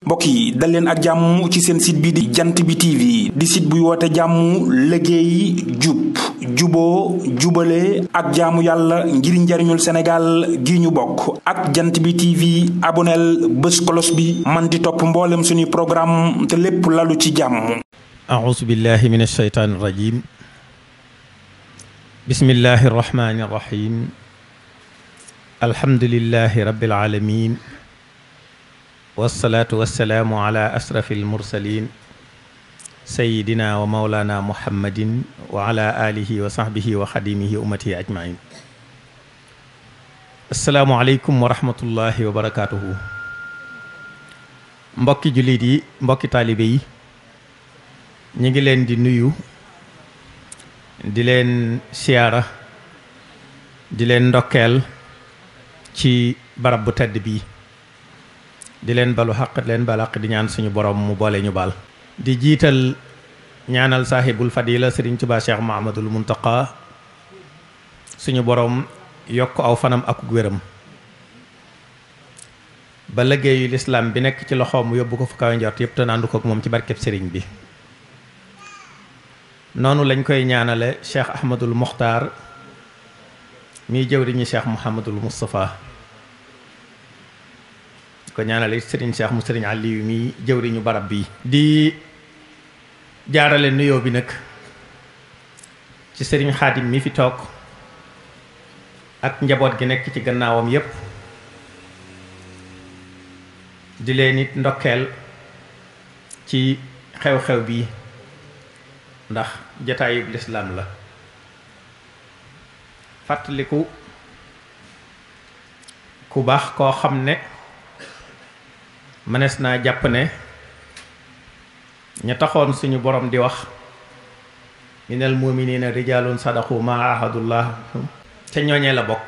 mbokk yi dal leen ak jàmm ci seen site bi di jant bi TV di site buy woote jàmm liggéey jub juboo jubale ak jaamu yàlla ngir njariñul Sénégal gi ñu bokk ak jant bi TV aboneel bés kolos bi man di topp mboolem suñuy programme te lépp lalu ci jàmm. a'uuzu billahi min ash-shaytaani rajim. bismillahi rahmaani rahim. alhamdulillahi rabbil alamin. wasalaatu wasalaamu ala asrafil mursalin sayidina wa maulana muhammadin wa ala alihi wa sahbihi wa xadimihi ummatihi ajmain. asalaamu aleykum wa rahmatullahi wa barakatuhu. mbokki jullit yi, mbokki taalibe yi, ñu ngi leen di nuyu, di leen siyaara, di leen ndokkeel ci barab bu tedd bii, di leen balu xaq leen balaq di ñaan suñu borom mu boole ñu baal. di jiital ñaanal saahibul fadila Sëriñ Tuubaa Cheikh Mahamadul Muntaqa suñu borom yokk aw fanam ak wéram ba liggéeyu lislaam bi nekk ci loxoom mu yóbbu ko fu kawe njort yëpp te naandu ko ak moom ci barkeb sëriñ bi. noonu lañ koy ñaanale Cheikh Ahmadul Muxtaar miy jëwriñu Cheikh Mouhamadul Moustapha, ko ñaanale sëriñ Cheikh mu sëriñ Aliou mi jëwriñu barab bi. di jaarale nuyoo bi nag ci sëriñ Xaadim mi fi toog ak njaboot gi nekk ci gannaawam yépp, di leen it ndokkeel ci xew-xew bi ndax jataayub lislaam la. fàttaliku ku baax koo xam ne mënees naa jàpp ne ña taxoon suñu borom di wax minal mu'minina rijalun sadaqu ma ahadullah te ñooñee la bokk.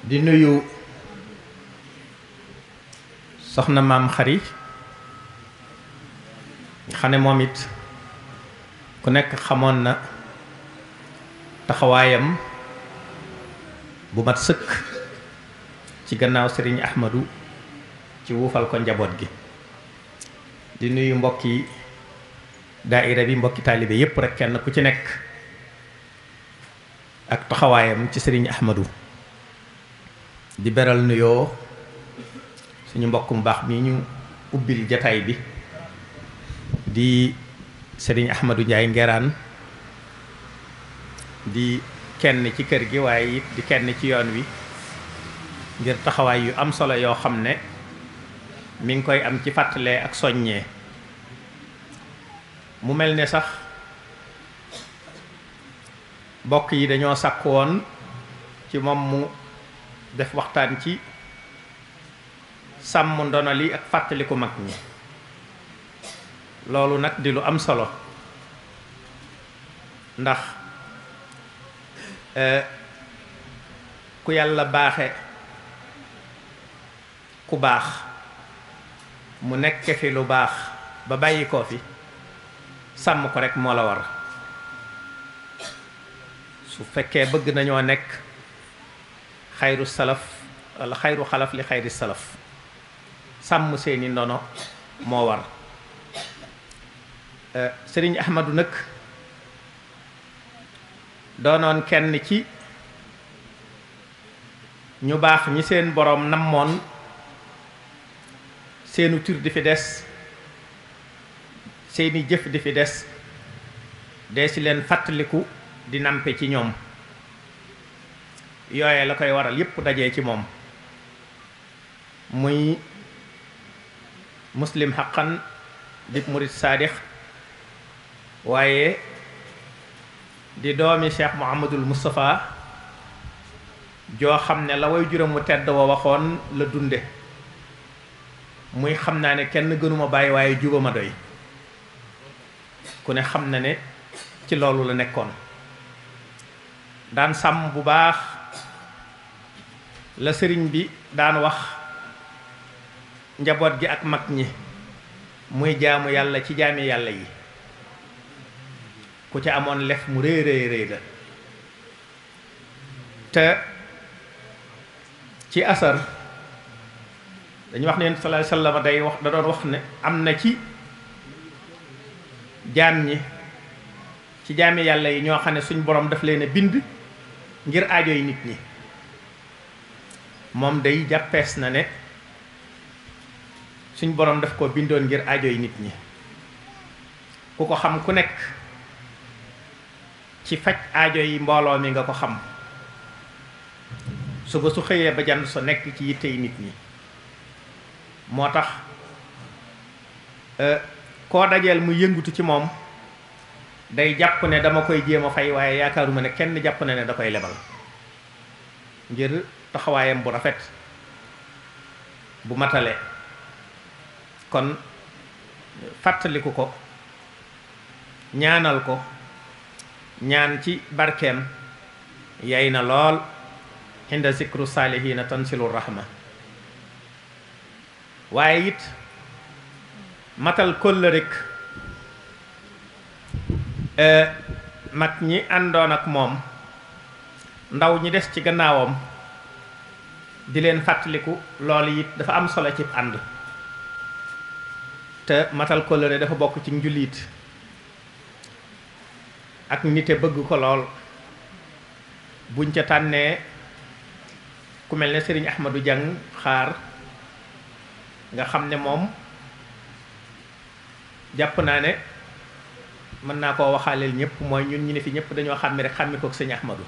di nuyu soxna maam xari xam ne moom it ku nekk xamoon na taxawaayam bu mat sëkk ci gannaaw sëriñ Ahmadu ci wuufal ko njaboot gi. di nuyu mbokki daaira bi, mbokki taalibe yépp rek, kenn ku ci nekk ak taxawaayam ci sëriñ Ahmadu. di beral nuyoo suñu mbokkum baax mi ñu ubbil jataay bi di sëriñ Ahmadu Njaay Ngeraan, di kenn ci kër gi waaye it di kenn ci yoon wi ngir taxawaay yu am solo yoo xam ne mi ngi koy am ci fàttalee ak soññee. mu mel ne sax bokk yi dañoo sàkk woon ci moom mu def waxtaan ci sàmm ndono li ak fàttaliku mag ñi. loolu nag di lu am solo ndax ku yàlla baaxe ku baax mu nekk fi lu baax ba bàyyi koo fi, sàmm ko rek moo la war. su fekkee bëgg nañoo nekk xayru salaf wala xayru xalaf li xayri salaf, sàmm seeni ndono moo war. sëriñ Ahmadu nag doonoon kenn ci ñu baax ñi seen boroom nammoon seenu tur di fi des, seeni jëf di fi des, dee si leen fàttaliku di nampe ci ñoom. yooye la koy waral yépp dajee ci moom, muy muslim xaqan di murid saadix, waaye di doomi Cheikh Mouhamadul Moustapha joo xam ne la way juróom mu tedd wa waxoon la dunde, muy xam naa ne kenn gënuma bàyyi waaye juba ma doy. ku ne xam na ne ci loolu la nekkoon, daan sàmm bu baax la sëriñ bi daan wax njaboot gi ak mag ñi, muy jaamu yàlla ci jaami yàlla yi. ku ci amoon lef mu rëy rëy rëy la. te ci asar dañu wax ne Yonent sallallahu alayhi wasallam da doon wax ne am na ci jaam ñi ci jaami yàlla yi ñoo xam ne suñ borom daf leen a bind ngir aajo yi nit ñi. moom day jàppees na ne suñ borom daf ko bindoon ngir aajo yi nit ñi. ku ko xam ku nekk ci faj aajo yi mbooloo mi nga ko xam suba su xëyee ba jant so nekk ci yitte yi nit ñi. moo tax koo dajeel mu yëngutu ci moom day jàpp ne dama koy jéem a fay, waaye yaakaaruma ne kenn jàpp na ne da koy lebal, ngir taxawaayam bu rafet bu matale. kon fàttaliku ko, ñaanal ko, ñaan ci barkeem yay na lool. inda zikru saalihiina tansilu rahma. waaye it matal kóllëre mag ñi àndoon ak moom, ndaw ñi des ci gannaawam di leen fàttaliku. loolu it dafa am solo ci ànd, te matal kóllëre dafa bokk ci njullit ak nite bëgg ko lool. buñ ca tànnee ku mel ne Serigne Ahmadou Diang xaar, nga xam ne moom jàpp naa ne mën naa koo waxaaleel ñëpp, mooy ñun ñi ne fi ñëpp dañoo xàmmi rek xàmmi kook sëñ Ahmadou.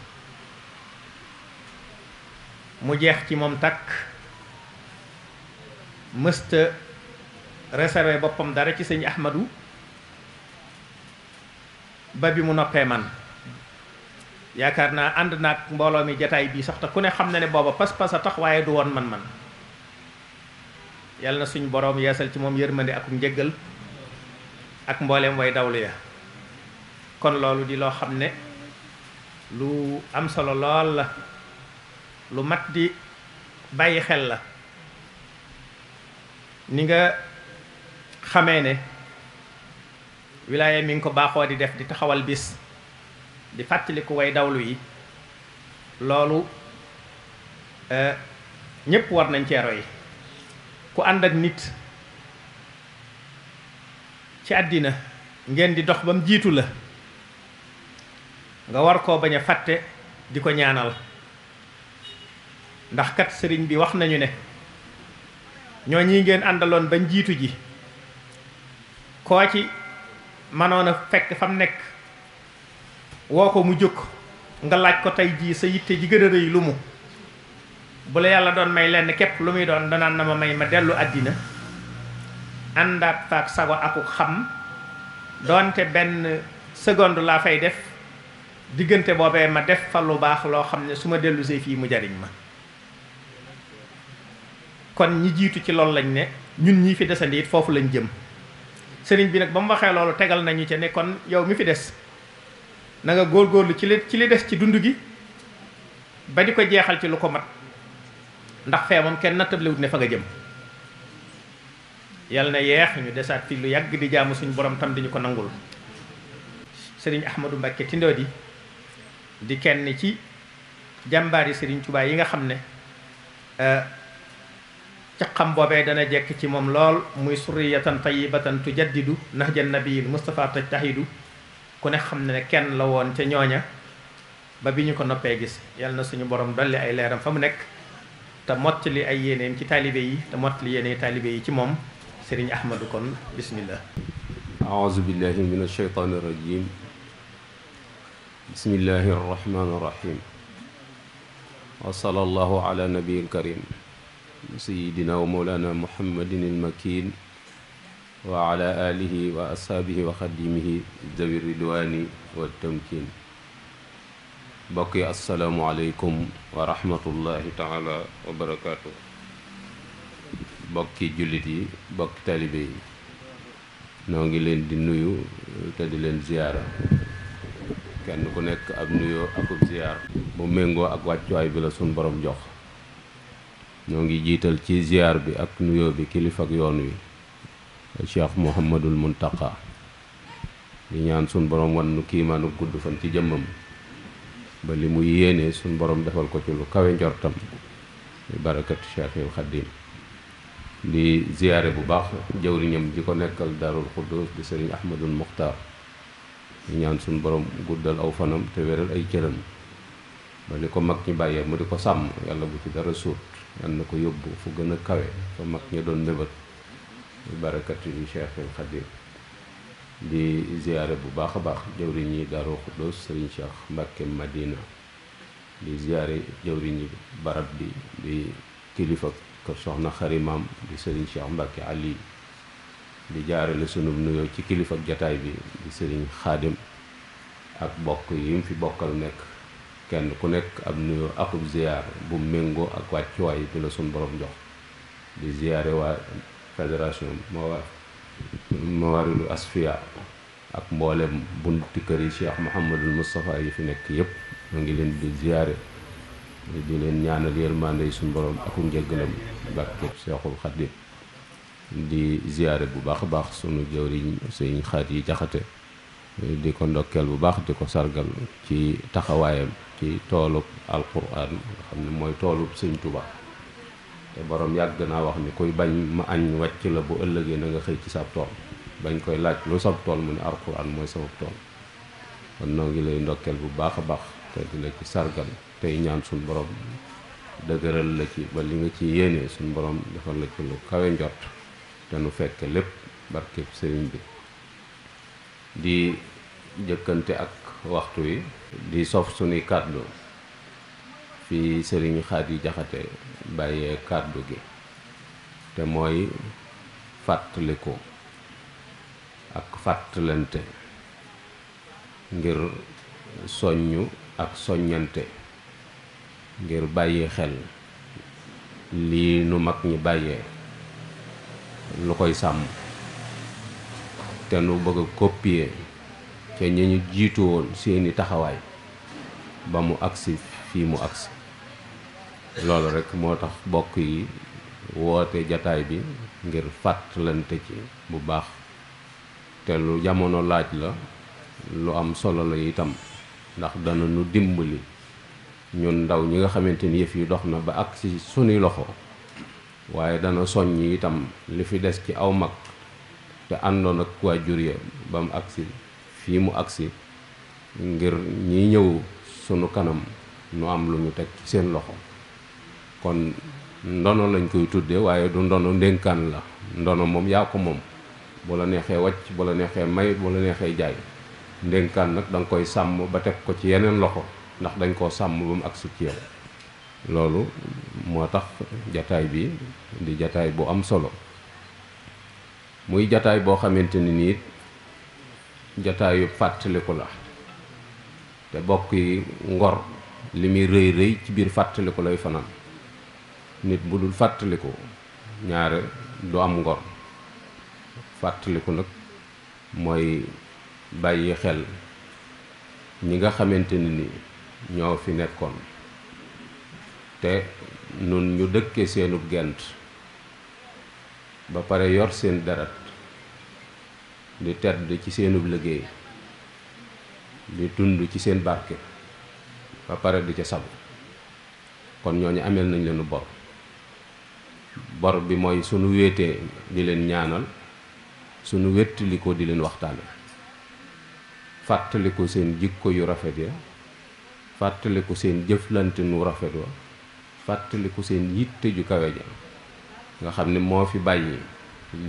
mu jeex ci moom takk, mësta réservé boppam dara ci sëñ Ahmadou ba bi mu noppee man. yaakaar naa ànd naag mbooloo mi jataay bii sax te ku ne xam na ne booba pas-pas a tax, waaye du woon man-man. yàlla na suñ boroom yeesal ci moom yërmande ak njëggal ak mbooleem way dawlu ya. kon loolu di loo xam ne lu am solo lool la, lu mat di bàyyi xel la. ni nga xamee ne wilaaya mi ngi ko baaxoo di def, di taxawal bis di fàttaliku way dawlu yi, loolu ñépp war nañ cee roy. ku ànd ak nit ci àddina ngeen di dox ba mu jiitu la, nga war koo bañ a fàtte di ko ñaanal. ndax kat sëriñ bi wax nañu ne ñoo ñi ngeen àndaloon bañ jiitu ji, koo ci manoon a fekk fa mu nekk woo ko mu jóg nga laaj ko tey jii sa yitte ji gën a rëy lu mu, bu la yàlla doon may lenn képp lu muy doon, danaan na ma may ma dellu àddina àndaat faak sago akuk xam, doonte benn seconde laa fay def, diggante boobee ma def fa lu baax loo xam ne su ma dellu see fii mu jariñ ma. kon ñi jiitu ci loolu lañ ne, ñun ñii fi desandi it foofu lañ jëm. sëriñ bi nag ba mu waxee loolu tegal nañu ca ne kon yow mi fi des na nga góorgóorlu ci li des ci dund gi ba di ko jeexal ci lu ko mat, ndax fee moom kenn nattablewut ne fa nga jëm. yal na yeex ñu desaat fi lu yàgg di jaamu suñu borom tam di ñu ko nangul. sëriñ Ahmadou Mbacké Tindodi di kenn ci jàmbaari sëriñ Tuubaa yi nga xam ne ca xam boobee dana jekk ci moom lool, muy surriyatan tayyibatan tujaddidu nahjan nabiyil Mustafa tajtahidu. ku ne xam ne kenn la woon ca ñooña ba bi ñu ko noppee gis. yal na suñu borom dolli ay leeram fa mu nekk, te mottali ay yéeneem ci taalibe yi, te mottali yéene taalibe yi ci moom. sëriñ Ahmadou, kon bismillah. aouzu billahi min ashaytaani rajim. bismillahi arrahmani irrahim. wa sallallahu ala nabiyil karim sayidina wa mawlana muhammadin ilmakin wa ala alihi wa ashaabihi wa xadimihi dawi ridwani wa tamkin. mbokk yi assalaamu aleykum wa rahmatullahi taala wa barakaatu. mbokki jullit yi, mbokki talibe yi, noo ngi leen di nuyu te di leen ziyaara. kenn ku nekk ab nuyoo akub ziyaar bu méngoo ak wàccuwaay bi la suñ borom jox. ñoo ngi jiital ci ziyaar bi ak nuyoo bi kilifa ak yoon wi Cheikh Mouhamadul Muntaqa, di ñaan suñ borom wan nu kiimaanu gudd fan ci jëmmam ba li mu yéene suñ borom defal ko ci lu kawe njortam bi barakatu Cheikhul Xadim. di ziyaare bu baax jawriñam ji ko nekkal Daarul Xuddus di sëriñ Ahmadul Muxtaar di ñaan suñu borom guddal aw fanam te wéral ay cëram ba li ko mag ñi bàyyee mu di ko sàmm yàlla bu ci dara suut yal na ko yóbbu fu gën a kawe fa mag ñi doon mébét di barakati yi Cheikhul Xadim di ziyaare bu baax a baax jawriñ yi Daarul Xuddus sëriñ Cheikh Mbàkke Madina di ziyaare jawriñ yi barab bi di kilifa kër soxna xarimaam di sëriñ Cheikh Mbàkke Ali di jaarale sunu nuyoo ci kilifa jataay bi di sëriñ Xaadim ak bokk yi mu fi bokkal nekk kenn ku nekk ab nuyoo akub ziyaar bu méngoo ak wàccuwaay bi la sunu borom jox di ziyaare waa fédération Mawaaridul Asfiya ak mboolem bunti kër yi Cheikh Mouhamadul Moustapha yi fi nekk yépp ma ngi leen di ziyaare di leen ñaanal yërmande yi suñu borom ak njëggalam barke Cheikhul Khadim di ziyaare bu baax a baax sunu jawriñ sëñ xaat yi jaxate di ko ndokkeel bu baax di ko sargal ci taxawaayam ci toolub alquran nga xam ne mooy toolub sëñ Tuba te borom yàgg naa wax ni kuy bañ ma añ wàcc la bu ëllëgee na nga xëy ci sab tool bañ koy laaj lu sab tool mu ne alquran mooy sama tool kon noo ngi lay ndokkeel bu baax a baax te di la ci sargal tey ñaan suñu borom dëgëral la ci ba li nga ci yéene suñu borom defal la ci lu kawe njort te nu fekke lépp barkeb sëriñ bi di jëkkante ak waxtu wi di sof suñuy kàddu fi sëriñ Xaadi Jaxate bàyyee kàddu gi te mooy fàttaliku ak fàttalante ngir soññu ak soññante ngir bàyyi xel lii nu mag ñi bàyyee lu koy sàmm te nu bëgg a copier ca ñi ñu jiitu woon seeni taxawaay ba mu agsi fii mu agsi loolu rekk moo tax bokk yi woote jataay bi ngir fàttalante ci bu baax te lu jamono laaj la lu am solo la itam ndax dana nu dimbali ñun ndaw ñi nga xamante ni yëf yi dox na ba agsi sunuy loxo waaye dana soññ itam li fi des ci aw mag te àndoon ak waajur ya ba mu agsi fii mu agsi ngir ñi ñëw sunu kanam nu am lu ñu teg ci seen loxo kon ndono lañ koy tudde waaye du ndono ndénkaan la ndono moom yaa ko moom bu la neexee wàcc bu la neexee may bu la neexee jaay ndénkaan nag da nga koy sàmm ba teg ko ci yeneen loxo ndax dañ koo sàmm ba mu agsi ci yow loolu moo tax jataay bi di jataay bu am solo muy jataay boo xamante ni nii jataayu fàttaliku la te bokk yi ngor li muy rëy rëy ci biir fàttaliku lay fanaan nit bu dul fàttaliku ñaare du am ngor fàttaliku nag mooy bàyyi xel ñi nga xamante ni ñoo fi nekkoon te nun ñu dëkke seenub gent ba pare yor seen deret di tedd ci seenub liggéey di dund ci seen barke ba pare di ca sabu kon ñooñu ameel nañ leenu bor bi mooy sunu wéetee di leen ñaanal sunu wéttali ko di leen waxtaane fàttaliku seen jikko yu rafet ya fàttaliku seen jëflante nu rafet wa fàttaliku seen yitte ju kawe ja nga xam ne moo fi bàyyi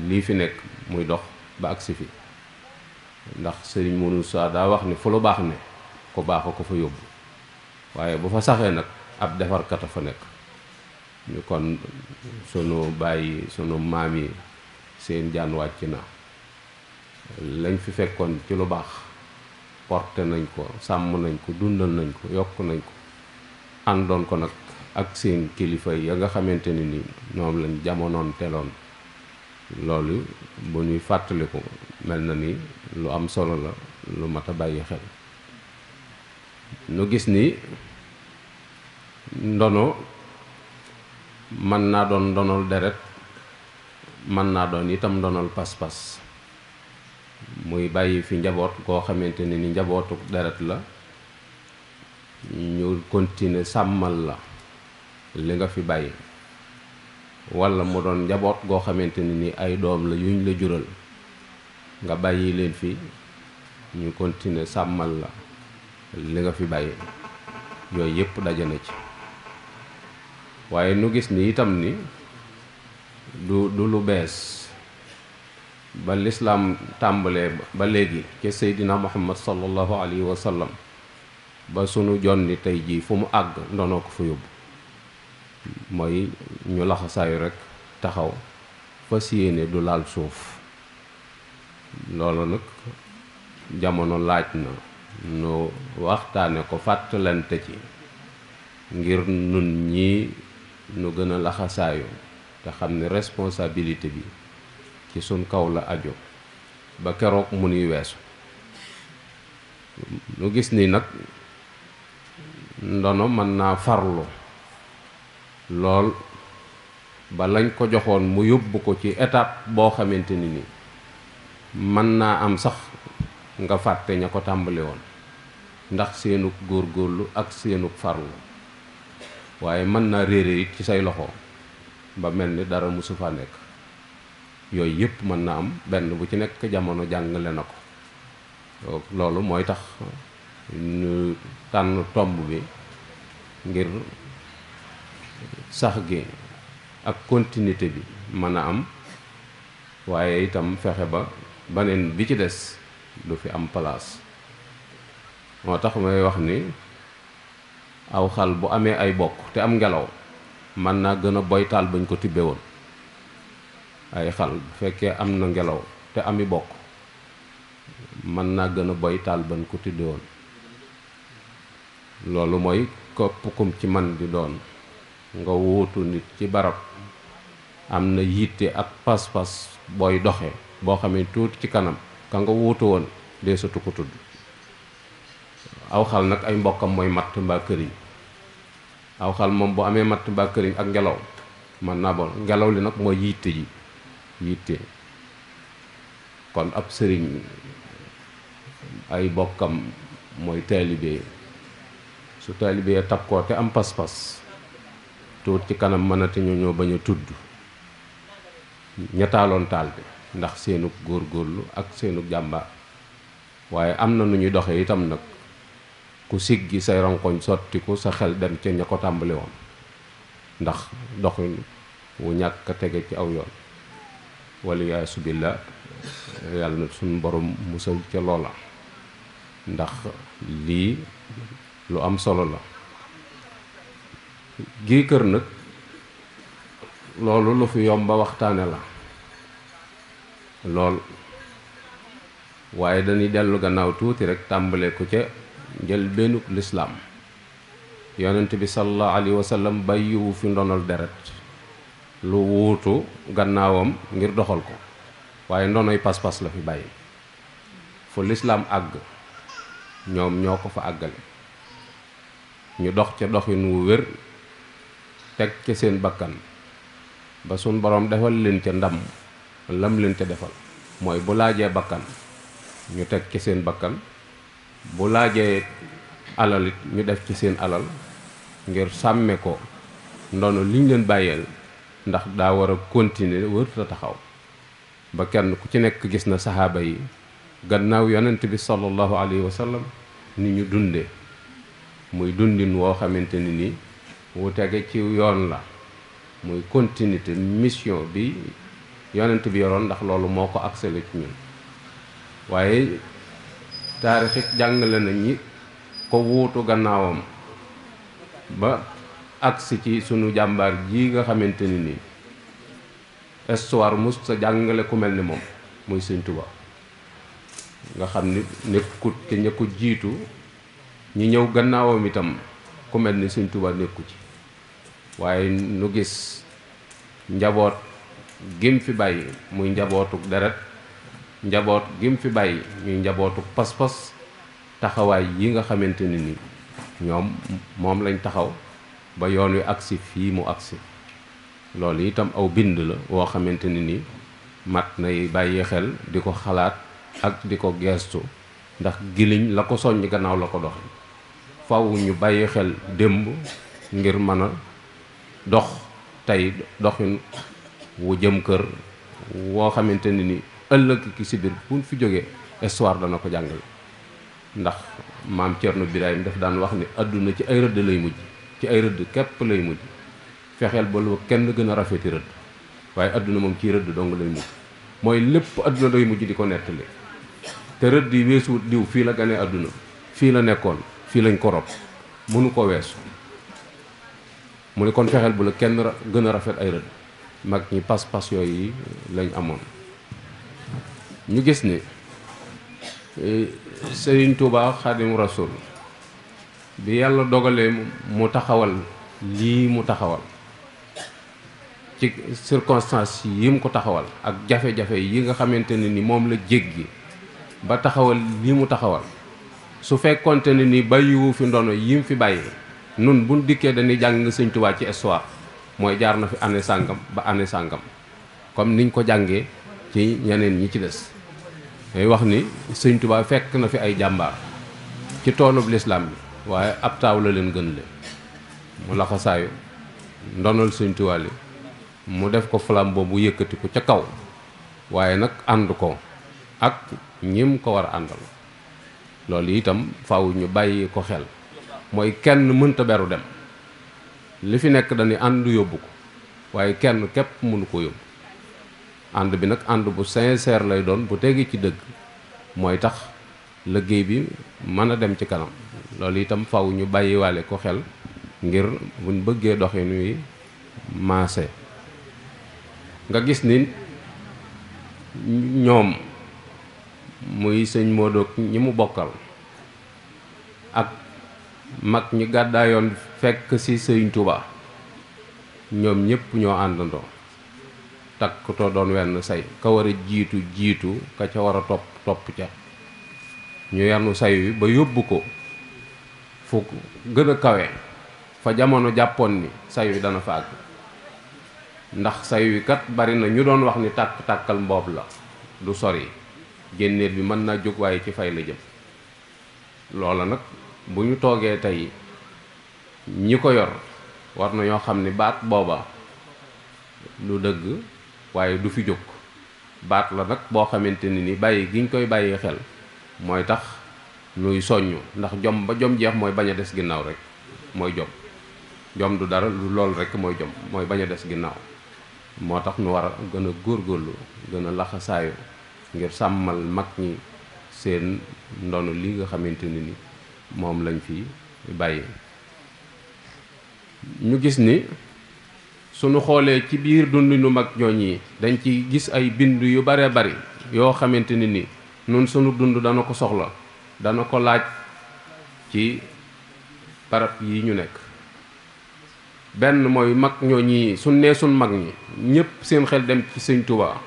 lii fi nekk muy dox ba agsi fi ndax sëriñ Moussa daa wax ni fu lu baax ne ku baax a ko fa yóbbu waaye bu fa saxee nag ab defarkat a fa nekk ñu kon sunu bàyyi sunu maam yi seen jaan wàcc na lañ fi fekkoon ci lu baax porté nañ ko sàmm nañ ko dundal nañ ko yokk nañ ko àndoon ko nag ak seen kilifa ya nga xamante ni ñoom lañ jamonoon teloon loolu bu ñuy fàttaliku mel na ni lu am solo la lu mat a bàyyi xel nu gis ni ndono mën naa doon ndonol deret mën naa doon itam ndonol pas-pas muy bàyyi fi njaboot koo xamante ni njabootu deret la ñu continuer sàmmal la li nga fi bàyyi walla mu doon njaboot goo xamante ni ay doom la yuñ la jural nga bàyyi leen fi ñu continuer sàmmal la li nga fi bàyyi, yooyu yépp daje na ci. waaye nu gis ni itam ni du lu bees ba lislaam tàmbalee ba léegi ca seydina muhammad sallallahu alayhi wa sallam ba sunu jonni tey jii fu mu àgg ndonoo ko fa yóbbu, mooy ñu laxasaayu rekk taxaw fas yéene du laal suuf. loolu nag jamono laaj na nu waxtaane ko fàttalante ci ngir nun ñii nu gën a laxasaayu te xam ne responsabilité bi ci sun kaw la aju ba keroog mu nuy weesu. nu gis ni nag ndono mën naa farlu lool ba lañ ko joxoon mu yóbbu ko ci étape boo xamante ni mën naa am sax nga fàtte ña ko tàmbali woon ndax seenug góorgóorlu ak seenug farlu, waaye mën naa réere it ci say loxo ba mel ni dara musu fa nekk. yooyu yépp mën na am, benn bu ci nekk jamono jàngale na ko. loolu mooy tax ñu tànn tomb bi ngir sax gi ak continuité bi mën a am, waaye itam fexe ba beneen bi ci des du fi am place. moo tax may wax ni aw xal bu amee ay bokk te am ngelaw mën naa gën a boytaal bañ ko tibbe woon. ay xal bu fekkee am na ngelaw te ami bokk mën naa gën a boytaal bañ ko tibbe woon. loolu mooy kopp kum ci man di doon nga wuutu nit ci barab am na yitte ak pas-pas booy doxe boo xamee tuuti ci kanam ka nga wuutu woon dee satu ko tudd. aw xal nag ay mbokkam mooy matt mbaa këriñ. aw xal moom bu amee matt mbaa këriñ ak ngelaw mën naa bon, ngelaw li nag mooy yitte. kon ab sëriñ ay bokkam mooy taalibe. su taalibe takkoo te am pas-pas tuut ci kanam mënati ñoo bañ a tudd ñetaaloon taal bi ndax seenug góorgóorlu ak seenug jàmbaar. waaye am na nu ñuy doxe itam nag ku siggi say ronkoñ sottiku sa xel dem ca ña ko tàmbali woon ndax doxin wu ñàkk a tege ci aw yoon. waliyaasu billah, yàlla na suñu borom musal ca loola, ndax lii lu am solo la. gii kër nag loolu lu fi yomba waxtaane la lool, waaye dañuy dellu gannaaw tuuti rek tàmbale ko ca njël bennuk lislaam. yonent bi sallallahu alayhi wa sallam bàyyiwu fi ndonol deret lu wuutu gannaawam ngir doxal ko, waaye ndonoy pas-pas la fi bàyyi. fu lislaam àgg ñoom ñoo ko fa àggale, ñu dox ca doxin wu wér teg ca seen bakkan ba suñ borom defal leen ca ndam lam leen ca defal. mooy bu laajee bakkan ñu teg ci seen bakkan, bu laajee alal it ñu def ci seen alal ngir sàmme ko ndono liñ leen bàyyeel, ndax daa war a continuer wërta taxaw. ba kenn ku ci nekk gis na saxaaba yi gannaaw yonent bi sallallahu alayhi wa sallam ni ñu dunde, muy dundin woo xamante ni nii wu tege ci yoon la, muy continuité mission bi yonent bi yoroon, ndax loolu moo ko accéléré ci ñun. waaye taarixit jàngale na ñi ko wuutu gannaawam ba agsi ci sunu jàmbaar ji nga xamante ni nii histoire mus sa jàngale ku mel ni moom, muy Sëñ Tuubaa. nga xam ni nekkut te ña ko jiitu ñi ñëw gannaawam itam ku mel ni Sëñ Tuubaa nekku ci. waaye nu gis njaboot gim fi bàyyi muy njabootuk deret, njaboot gim fi bàyyi muy njabootuk pas-pas, taxawaay yi nga xamante ni ni ñoom moom lañ taxaw ba yoon wi agsi fii mu agsi. loolu itam aw bind la woo xamante ni mat nay bàyyi xel di ko xalaat ak di ko geestu, ndax giliñ la ko soññ gannaaw la ko dox. faw ñu bàyyi xel démb ngir mën a dox tey doxin wu jëm kër woo xamante ni ëllëg ki si biir buñ fi jógee histoire dana ko jàngale. ndax maam Cerno Birahim daf daan wax ni àdduna ci ay rëdd lay mujj, ci ay rëdd képp lay mujj, fexeel ba lu kenn gën a rafeti rëdd, waaye àdduna moom ci rëdd dong lay mujj. mooy lépp àdduna day mujj di ko nettali, te rëdd yi weesu diw fii la ganee àdduna, fii la nekkoon, fii lañ ko rob, mënu ko weesu. mu ne kon fexeel bu la kenn gën a rafet ay rëdd. mag ñi pas-pas yooyu lañ amoon. ñu gis ni Sëriñ Tuubaa Xaadimu Rasuul bi yàlla dogalee mu taxawal lii mu taxawal ci circonstances yi mu ko taxawal ak jafe-jafe yi nga xamante ne ni moom la jéggi ba taxawal lii mu taxawal, su fekkonte ne ni bàyyiwu fi ndono yi mu fi bàyyi, nun buñ dikkee dañuy jàng Sëriñ Tuubaa ci histoire mooy jaar na fi année sàngam ba année sàngam, comme niñ ko jàngee ci ñeneen ñi ci des. day wax ni Sëriñ Tuubaa fekk na fi ay jàmbaar ci toolub lislaam bi, waaye ab taaw la leen gën le. mu laxasaayu ndonal Sëriñ Tuubaa li mu def ko flam boobu yëkkati ko ca kaw, waaye nag ànd ko ak ñim ko war a àndal. loolu itam faaw ñu bàyyi ko xel, mooy kenn mënta beru dem. li fi nekk dañuy ànd yóbbu ko, waaye kenn képp mënu ko yóbbu. ànd bi nag ànd bu sincère lay doon, bu tegi ci dëgg, mooy tax liggéey bi mën a dem ci kanam. loolu itam faw ñu bàyyiwaale ko xel ngir buñ bëggee doxin wi maase. nga gis ni ñoom muy sëñ Modou ñi mu bokkal ak mag ñi gàddaayoon fekk ci Sëriñ Tuubaa, ñoom ñépp ñoo àndandoo takkutoo doon wenn say. ka war a jiitu ka ca war a topp ca. ñu yanu say wi ba yóbbu ko fu gën a kawe fa jamono jàppoon ni say wi dana fa àgg. ndax say wi kat bari na ñu doon wax ni tàkkal mboob la, du sori, génneel bi mën naa jóg waaye ci fay la jëm. loola nag bu ñu toogee tey ñi ko yor war na ñoo xam ni baat booba lu dëgg waaye du fi jóg. baat la nag boo xamante ni bàyyi giñ koy bàyyi xel mooy tax nuy soññ, ndax jom ba jom jeex mooy bañ a des ginnaaw rek mooy jom. jom du dara lu lool rek mooy jom, mooy bañ a des ginnaaw. moo tax nu war a gën a góorgóorlu, gën a laxasaayu ngir sàmmal mag ñi seen ndono li nga xamante ni moom lañ fi bàyyi. ñu gis ni suñu xoolee ci biir dundinu mag ñooñ yi dañ ci gis ay bind yu bare bari yoo xamante ni nun sunu dund dana ko soxla, dana ko laaj ci barab yi ñu nekk. benn mooy mag ñooñ yi suñ nee suñ mag ñi ñépp seen xel dem ci Sëriñ Tuubaa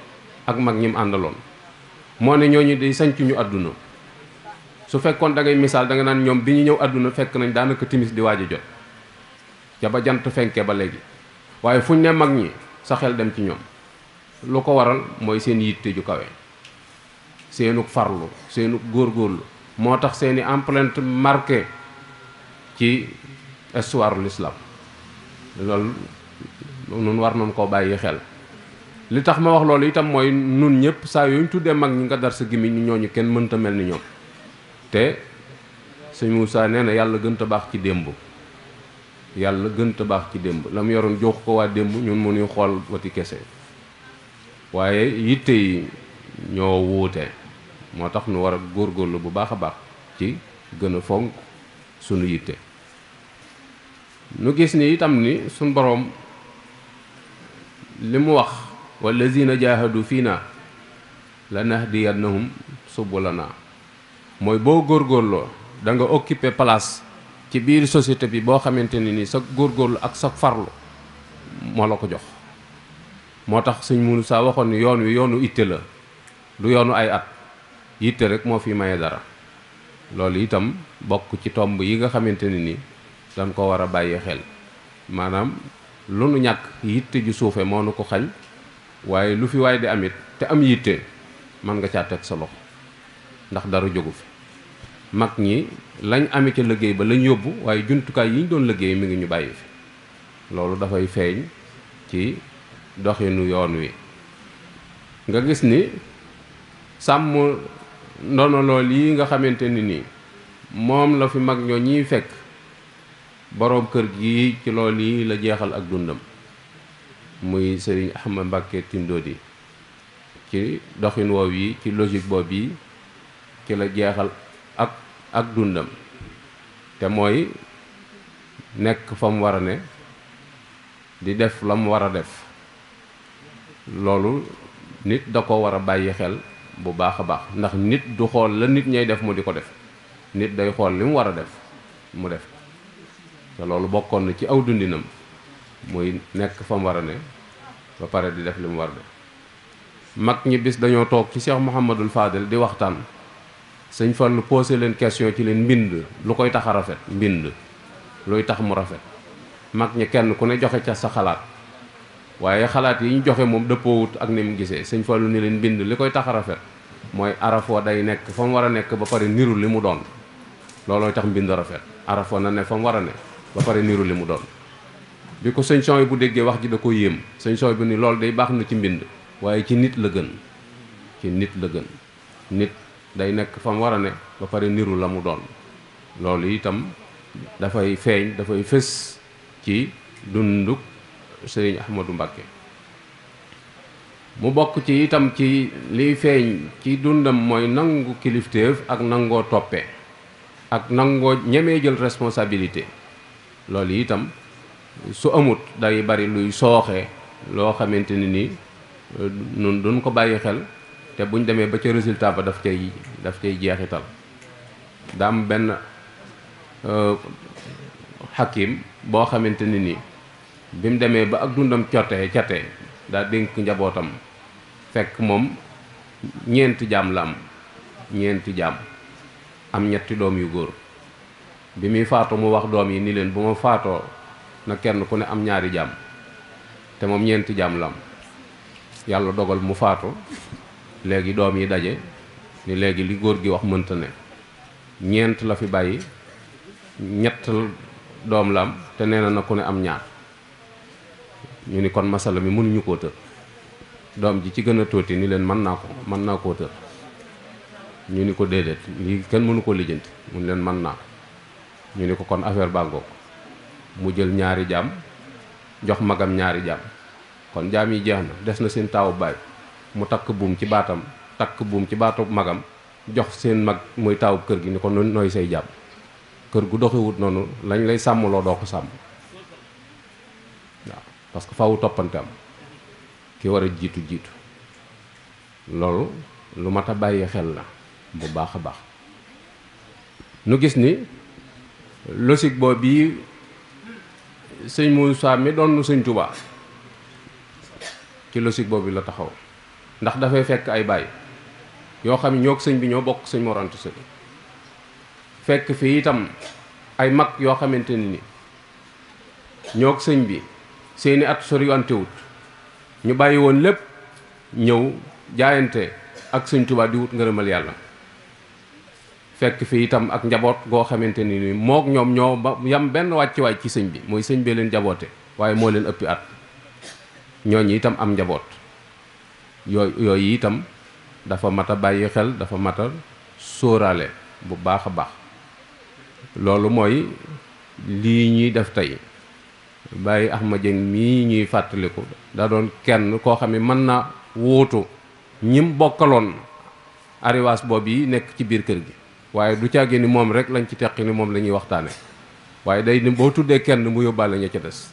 ak mag ñim àndaloon. moo ne ñooñu day sanc ñu àdduna. su fekkoon da ngay misaal da nga naan ñoom bi ñu ñëw àdduna fekk nañ daanaka timis di waaj a jot ca ba jant fenke ba léegi. waaye fuñ ne mag ñi sa xel dem ci ñoom. lu ko waral mooy seen yitte ju kawe, seenug farlu, seenug góorgóorlu. moo tax seeni empreinte marqué ci histoire l'islam. loolu nun war nañ koo bàyyi xel. li tax ma wax loolu itam mooy nun ñëpp saa yooyu ñu tuddee mag ñi nga dar sa gémmiñ ñooñu kenn mënta mel ni ñoom. te sëñ Moussa nee na yàlla gën a baax ci démb. yàlla gën a baax ci démb la mu yoroon jox ko waa démb, ñun mu nuy xool wati kese. waaye yitte yi ñoo wuute. moo tax nu war a góorgóorlu bu baax a baax ci gën a fonk sunu yitte. nu gis ni itam ni suñ boroom li mu wax wallazina jahadu fiina lanahdiyannahum subulana, mooy boo góorgóorloo da nga occuper place ci biir société bi boo xamante ni sa góorgóorlu ak sa farlu moo la ko jox. moo tax sëñ Moussa waxoon ni yoon wi yoonu itte la, du yoonu ay at. yitte rek moo fi maye dara. loolu itam bokk ci tomb yi nga xamante ni dañ ko war a bàyyi xel. maanaam lu nu ñàkk yitte ju suufe moo nu ko xañ, waaye lu fi waay di amit te am yitte mën nga caa teg sa loxo, ndax dara jógu fi. mag ñi lañ ame ca liggéey ba lañ yóbbu, waaye jumtukaay yi ñu doon liggéey mi ngi ñu bàyyi fi. loolu dafay feeñ ci ci doxinu yoon wi. nga gis ni sàmm ndono lool yi nga xamante ni nii moom la fi mag ñoo ñiy fekk boroom kër gi ci lool yi la jeexal ak dundam muy Serigne Ahmad Mbacké Tindodi ci doxin woow yi ci logique boobu yi ci la jeexal ak dundam te mooy nekk fa mu war a ne di def la mu war a def. loolu nit da ko war a bàyyi xel bu baax a baax ndax nit du xool la nit ñay def mu di ko def nit day xool li mu war a def mu def te loolu bokkoon na ci aw dundinam muy nekk fa mu war a ne ba pare di def li mu war a def. mag ñi bis dañoo toog ci Cheikh Mouhamadul Fadel di waxtaan sëñ Fallu posé leen question ci leen mbind lu koy tax a rafet mbind luy tax mu rafet mag ñi kenn ku ne joxe ca sa xalaat waaye xalaat yi ñu joxe moom dëppoowut ak ni mu gisee sëñ Fallu ni leen mbind li koy tax a rafet mooy arafoo day nekk fa mu war a nekk ba pare niru li mu doon loolooy tax mbind rafet arafoo na ne fa mu war a ne ba pare niru li mu doon. bi ko sëñ Sooy bu déggee wax ji da ko yéem sëñ Sooy bu ni loolu day baax na ci mbind waaye ci nit la gën ci nit la gën nit day nekk fa mu war a ne ba pare niru la mu doon. loolu itam dafay feeñ dafay fës ci dunduk Sëriñ Ahmadou Mbacké mu bokk ci itam ci liy feeñ ci dundam mooy nangu kilifteef ak nangoo toppe ak nangoo ñemee jël responsabilité. loolu itam su amut day bari luy sooxe loo xamante ni nii nun duñ ko bàyyi xel te buñ demee ba ca résultat ba daf cay jeexital. daam benn xakim boo xamante ni nii bi mu demee ba ak dundam cate daa dénk njabootam fekk moom ñeenti jaam la am ñetti doom yu góor. bi muy faatu mu wax doom yi ni leen bu ma faatoo na kenn ku ne am ñaari jaam te moom ñeenti jaam la am. yàlla dogal mu faatu léegi doom yi daje ni léegi li góor gi wax mënta ne ñeent la fi bàyyi ñett doom la am te nee na ku ne am ñaar. ñu ni kon masala mi mënuñu koo tër doom ji ci gën a tuuti ni leen mën naa koo tër ñu ni ko déedéet lii kenn mënu ko lijjanti mu ni leen mën naa ko ñu ni ko kon affaire bàngoo ko mu jël ñaari jaam jox magam ñaari jaam kon jaam yi jeex na des na seen taawu baay mu takk buum ci baatam takk buum ci baatu magam jox seen mag muy taawu kër gi ni ko nooy say jaam kër gu doxiwut noonu lañ lay sàmmloo doo ko sàmm waaw parce que faawu toppante am ki war a jiitu loolu lu mat a bàyyi xel la bu baax a baax. nu gis ni logique boobu bii sëñ Moussa mi doon sëñ Touba ci logique boobu la taxaw ndax dafay fekk ay baay yoo xam ne ñoo sëñ bi ñoo bokk sëñ Mor Anta Sali fekk fii itam ay mag yoo xamante ni ñoo sëñ bi seeni at soriwantewut ñu bàyyi woon lépp ñëw jaayante ak sëñ Touba di wut ngërëmal yàlla fekk fi itam ak njaboot goo xamante ni mook ñoom ñoo ba yam benn wàccuwaay ci sëñ bi mooy sëñ bee leen jaboote waaye moo leen ëppi at ñooñu itam am njaboot yooyu itam dafa mat a bàyyi xel dafa mat a sóoraale bu baax a baax. loolu mooy lii ñuy def tey Baye Ahmad Dieng mii ñuy fàttaliku da doon kenn koo xam ne mën na wuutu ñim bokkaloon arrivage boobu yi nekk ci biir kër gi waaye du caagi ni moom rek lañ ci teqi ni moom la ñuy waxtaane waaye day ni boo tuddee kenn mu yóbbaale ña ca des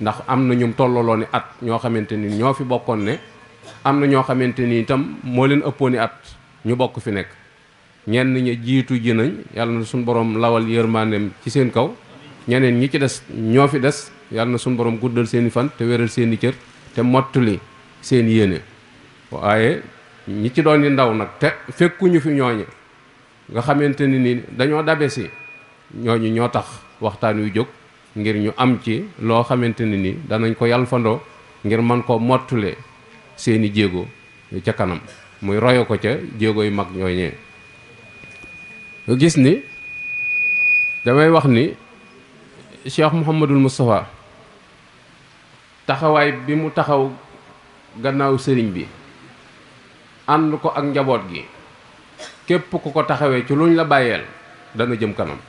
ndax am na ñum tollaloo ni at ñoo xamante ni ñoo fi bokkoon ne am na ñoo xamante ni itam moo leen ëppooni at ñu bokk fi nekk ñenn ñi jiitu ji nañ yàlla na suñu borom lawal yërmandeem ci seen kaw ñeneen ñi ci des ñoo fi des yàlla na suñu borom guddal seeni fan te wéral seeni cër te mottali seen yéene waaye ñi ci doon yi ndaw nag te fekkuñu fi ñooñu nga xamante ni dañoo dabe si ñooñu ñoo tax waxtaan wi jóg ngir ñu am ci loo xamante ni danañ ko yalfandoo ngir man ko mottule seeni jéego ca kanam muy royo ko ca jéego yu mag ñooñee nga gis ni damay wax ni Cheikh Mouhamadul Moustapha taxawaay bi mu taxaw gannaaw sëriñ bi ànd ko ak njaboot gi képp ku ko taxawee ci luñ la bàyyeel dana jëm kanam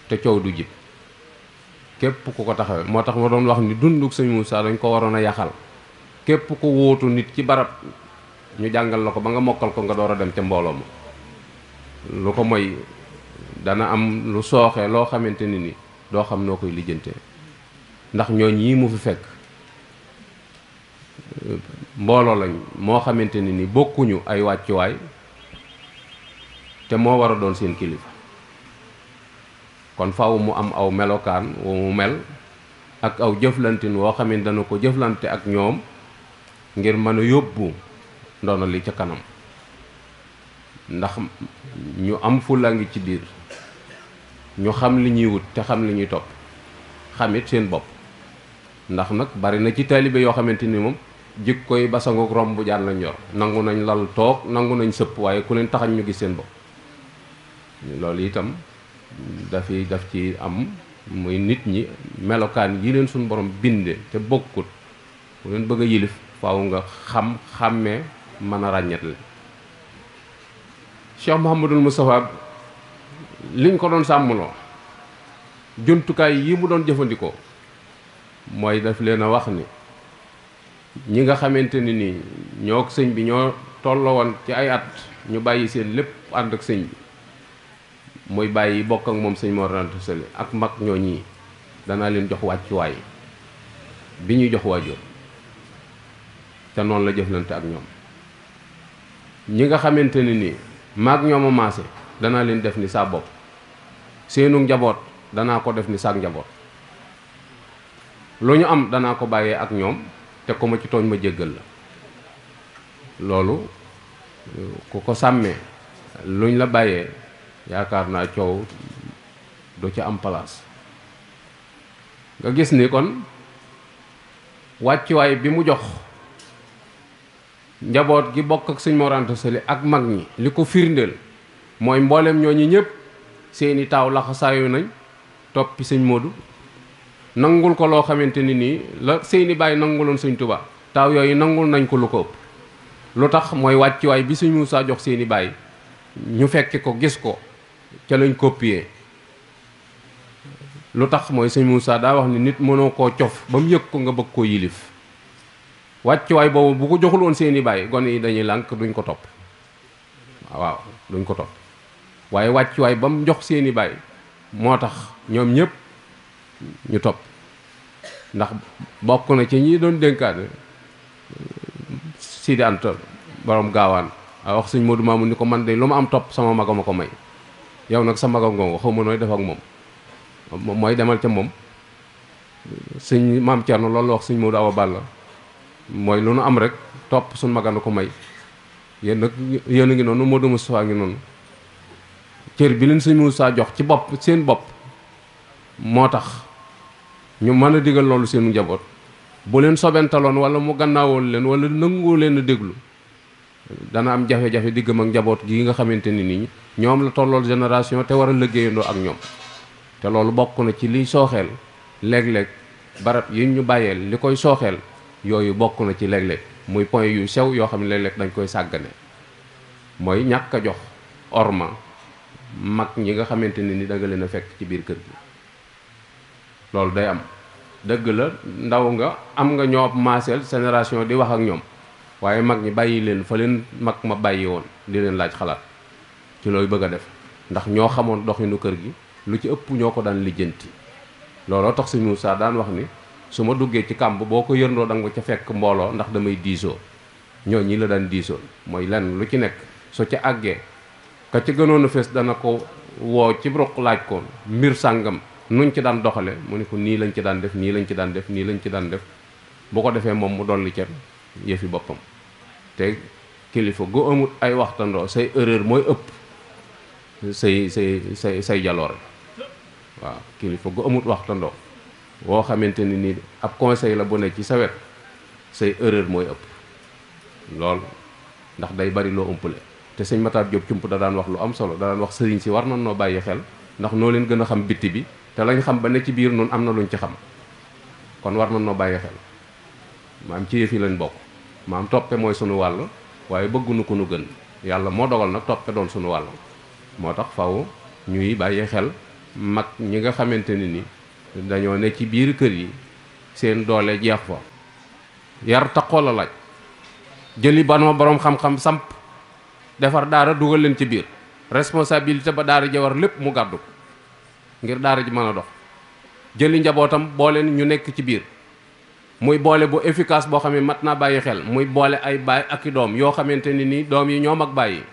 te coow du jib képp ku ko taxawee. moo tax ma doon wax ni dunduk sëñ Moussa dañ ko waroon a yaxal képp ku wóotu nit ci barab ñu jàngal la ko ba nga mokkal ko nga door a dem ca mbooloo ma. lu ko mooy dana am lu sooxee loo xamante ni doo xam noo koy lijjante ndax ñooñ yi mu fi fekk mbooloo lañ moo xamante ni bokkuñu ay wàccuwaay te moo war a doon seen kilifa. kon faaw mu am aw melokaan wu mu mel ak aw jëflantin woo xam ne dana ko jëflante ak ñoom ngir mën a yóbbu ndono li ca kanam. ndax ñu am fulla ngi ci biir, ñu xam li ñuy wut te xam li ñuy topp, xamit seen bopp. ndax nag bari na ci taalibe yoo xamante ni moom jikkoy basangook romb jaan lañ yor, nangu nañ lal toog, nangu nañ sëpp, waaye ku leen taxañ ñu gis seen bopp. loolu itam daf ci am, muy nit ñi melokaan yi leen suñu borom binde te bokkut, ku leen bëgg a yilif faaw nga xàmmee mën a ràññetle. Cheikh Mouhamadul Moustapha liñ ko doon sàmmloo jumtukaay yi mu doon jëfandikoo mooy daf leen a wax ni ñi nga xamante ni nii ñoo ak sëñ bi ñoo tolloo woon ci ay at, ñu bàyyi seen lépp ànd ak sëñ bi, muy bàyyi bokk ak moom sëñ Mor Anta Sali ak mag ñoo ñii, danaa leen jox wàccuwaay bi ñuy jox waajur, te noonu la jëflante ak ñoom. ñi nga xamante ni nii maag ñoom a maase, danaa leen def ni saa bopp, seenu njaboot danaa ko def ni saak njaboot, lu ñu am danaa ko bàyyee ak ñoom, te ku ma ci tooñ ma jéggal la. loolu ku ko sàmmee luñ la bàyyee yaakaar naa coow du ci am place. nga gis ni kon wàccuwaay bi mu jox njaboot gi bokk ak sëñ Mor Anta Sali ak mag ñi, li ko firndeel mooy mboolem ñooñu ñëpp seeni taaw laxasaayu nañ toppi sëñ Modou, nangul ko loo xamante ni nii la seeni baay nanguloon sëñ Touba, taaw yooyu nangul nañ ko lu ko ëpp. lu tax mooy wàccuwaay bi sëñ Moussa jox seeni baay, ñu fekke ko gis ko ca lañ copier. lu tax mooy sëñ Moussa daa wax ni nit mënoo koo cof ba mu yëg ko nga bëgg koo yilif. wàccuwaay boobu bu ko joxul woon seeni baay, gone yi dañuy lànk, duñ ko topp. waaw duñ ko topp, waaye wàccuwaay ba mu jox seeni baay moo tax ñoom ñëpp ñu topp. ndax bokk na ci ñi doon dénkaane Sidi Anta borom gaawaan a wax sëñ Modou Mamoun ni ko man de lu ma am topp sama maga ma ko may, yow nag sa maga ngongo xaw ma nooy def ak moom, mooy demal ca moom. sëñ maam Thierno loolu wax sëñ Modou Awa Balla, mooy lu nu am rek topp suñ magana ko may. yéen nag yéen a ngi noonu, Modou Moustapha ngi noonu, cër bi leen sëñ Moussa jox ci bopp seen bopp moo tax ñu mën a digal loolu seenu njaboot. bu leen sobentaloon wala mu gannaawoon leen wala nangu leen a déglu, dana am jafe-jafe diggam ak njaboot gi nga xamante ni nii ñoom la tollool génération te war a liggéeyandoo ak ñoom. te loolu bokk na ci liy sooxeel léeg-léeg barab yi ñu bàyyeel, li koy sooxeel yooyu bokk na ci léeg-léeg muy point yu sew yoo xam ne léeg-léeg dañ koy sàggane. mooy ñàkk a jox orma mag ñi nga xamante ne ni da nga leen a fekk ci biir kër gi. loolu day am, dëgg la ndaw nga, am nga ñoo maaseel génération di wax ak ñoom, waaye mag ñi bàyyi leen fa leen mag ma bàyyi woon, di leen laaj xalaat ci looy bëgg a def, ndax ñoo xamoon doxinu kër gi, lu ci ëpp ñoo ko daan lijjanti. looloo tax sëñ Moussa daan wax ni su ma duggee ci kàmb boo ko yërndoo da nga ca fekk mbooloo, ndax damay diisoo. ñoo ñi la daan diisoo, mooy lenn lu ci nekk su ca àggee ka ca gënoon a fees dana ko woo ci ruq laaj ko mbir sàngam nuñ ci daan doxale, mu ne ko nii lañ ci daan def, nii lañ ci daan def, nii lañ ci daan def. bu ko defee moom mu dolli ca yëfi boppam. te kilifa gu amut ay waxtandoo, say erreur mooy ëpp say jaloore. waaw kilifa gu amut waxtandoo woo xamante ni nii ab conseil la bu ne ci sa wet, say erreur mooy ëpp lool, ndax day bari loo ëmpale. te sëñ Matar Diop cump da daan wax lu am solo, da daan wax sëriñ si war nañ noo bàyyi xel, ndax noo leen gën a xam bitti bi, te lañ xam ba ne ci biir noonu am na luñ ci xam, kon war nañ noo bàyyi xel. maam ci yëf yi lañ bokk maam toppe mooy sunu wàll waaye bëggunu ko nu gën yàlla moo dogal nag toppe doon sunu wàll moo tax faw ñuy bàyyi xel mag ñi nga xamante ni dañoo ne ci biir kër yi seen doole jeex fa yar taqoo la laaj jëli banoo boroom xam-xam samp defar daara dugal leen ci biir responsabilité ba daara ja war lépp mu gàddu ko ngir daara ji mën a dox jëli njabootam boole ñu nekk ci biir muy boole bu efficace boo xam ne mat naa bàyyi xel muy boole ay baay ak i doom yoo xamante ni doom yi ñoom ak bàyyi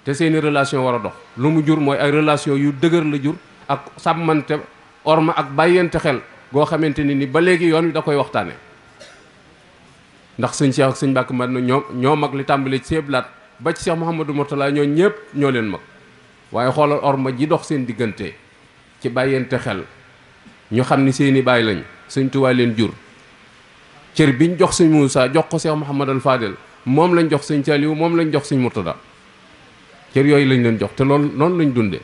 te seeni relation war a dox lu mu jur mooy ay relation yu dëgër la jur ak sàmmante orma ak bàyyante xel goo xamante ni ba léegi yoon wi da koy waxtaane ndax sëñ Cheikh ak sëñ Mbàkke man na ñoo mag li tàmbale ci seeblaat ba ci Cheikh Mouhamadou Mourtala ñoo ñëpp ñoo leen mag waaye xoolal orma ji dox seen diggante ci bàyyante xel ñu xam ni seeni baay lañ sëñ Tuubaa leen jur cër biñ jox sëñ Moussa jox ko Cheikh Mouhamadou Fadel moom lañ jox sëñ Saliou moom lañ jox sëñ Mourtada cër yooyu lañ leen jox te loolu noonu lañ dunde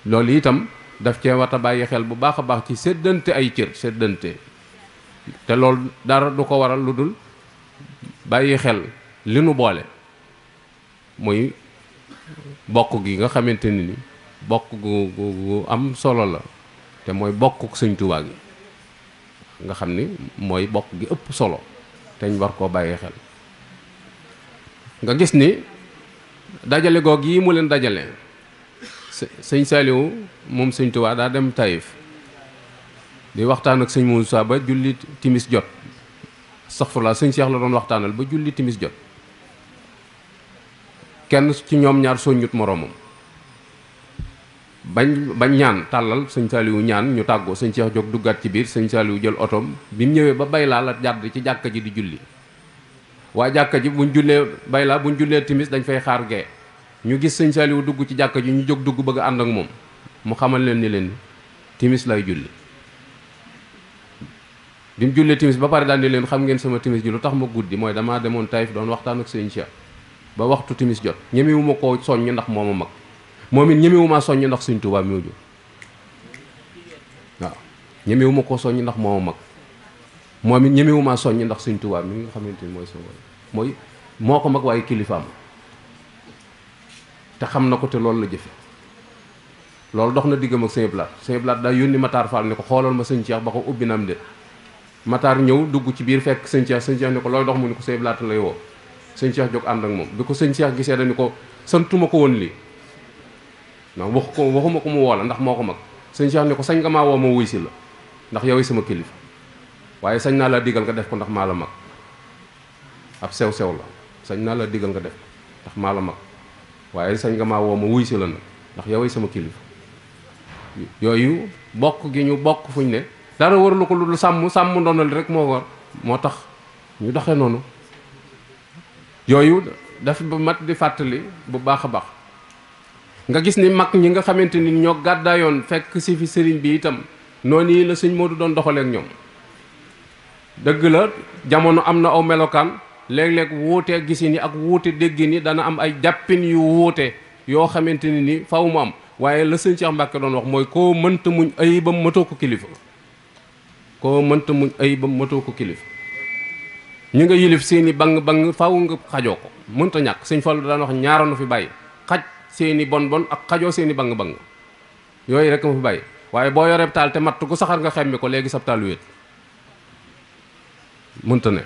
loolu itam daf cee wat a bàyyi xel bu baax a baax ci séddante ay cër séddante te loolu dara du ko waral lu dul bàyyi xel li nu boole muy bokk gi nga xamante ni bokk gu am solo la te mooy bokk sëñ Tuubaa gi nga xam ni mooy bokk gi ëpp solo te ñu war koo bàyyi xel nga gis ni dajale goog yi mu leen dajale sëñ Saliou moom sëñ Tuubaa daa dem Taïf di waxtaan ak sëñ Moussa ba julli timis jot astaghfirullah sëñ Cheikh la doon waxtaanal ba julli timis jot kenn ci ñoom ñaar soññut moroomam bañ ñaan tàllal sëñ Saliou ñaan ñu tàggoo sëñ Cheikh jóg duggaat ci biir sëñ Saliou jël otoom bi mu ñëwee ba Baylaa la jàdd ci jàkka ji di julli waa jàkka ji buñ jullee Baylaa buñ jullee timis dañ fay xaar gee ñu gis sëñ Saliou dugg ci jàkka ji ñu jóg dugg bëgg a ànd ak moom mu xamal leen ni leen timis lay julli bi mu jullee timis ba pare daal di leen xam ngeen sama timis ji lu tax ma guddi mooy damaa demoon Taïf doon waxtaan ak sëñ Cheikh ba waxtu timis jot ñemewu ma koo soññ ndax moo ma mag moom it ñemewu maa soññ ndax sëñ Tuubaa mi jur waaw ñemewu ma koo soññ ndax moo ma mag moom it ñemewu maa soññ ndax sëñ Tuubaa mi nga xamante ni mooy sama mooy moo ko mag waaye kilifaam te xam na ko te loolu la jëfe loolu dox na diggam ak sëñ Blaat daa yónni Matar Fall ni ko xoolal ma sëñ Cheikh ba ko ubbi nam de Matar ñëw dugg ci biir fekk sëñ Cheikh ni ko looy dox mu ni ko sëñ Blaat lay woo sëñ Cheikh jóg ànd ak moom bi ko sëñ Cheikh gisee dañu ko santuma ko woon lii non waxuma ko mu woo la ndax moo ko mag sëñ Cheikh ni ko sañ nga maa woo ma wuy si la ndax yow sama kilifa waaye sañ naa laa digal nga def ko ndax maa la mag ab sew-sew la sañ naa laa digal nga def ko ndax maa la mag waaye sañ nga maa woo ma wuy si la nag ndax yow sama kilifa yooyu bokk gi ñu bokk fuñ ne dara warlu ko lu sàmm ndonal rek moo war moo tax ñu doxee noonu yooyu daf ba mat di fàttali bu baax a baax nga gis ni mag ñi nga xamante ni ñoo gàddaayoon fekk si fi sëriñ bi itam noonu yi la sëñ Modou doon doxaleek ñoom dëgg la jamono am na aw melokaan léeg-léeg wuute gisin yi ak wuute déggin yi dana am ay jàppin yu wuute yoo xamante ni faw mu am waaye la sëñ Cheikh Mbacke doon wax mooy koo mënta muñ ayibam matoo ko kilifa koo mënta muñ ayibam matoo ko kilifa ñu nga yilif seeni bang faw nga xajoo ko mënta ñàkk sëñ Fallu daan wax ñaara nu fi bàyyi xaj seeni bon ak xajoo seeni bang yooyu rek ma fi bàyyi waaye boo yoreb taal te matt ku saxar nga xemmi ko léegi sab taal wéet mënta ne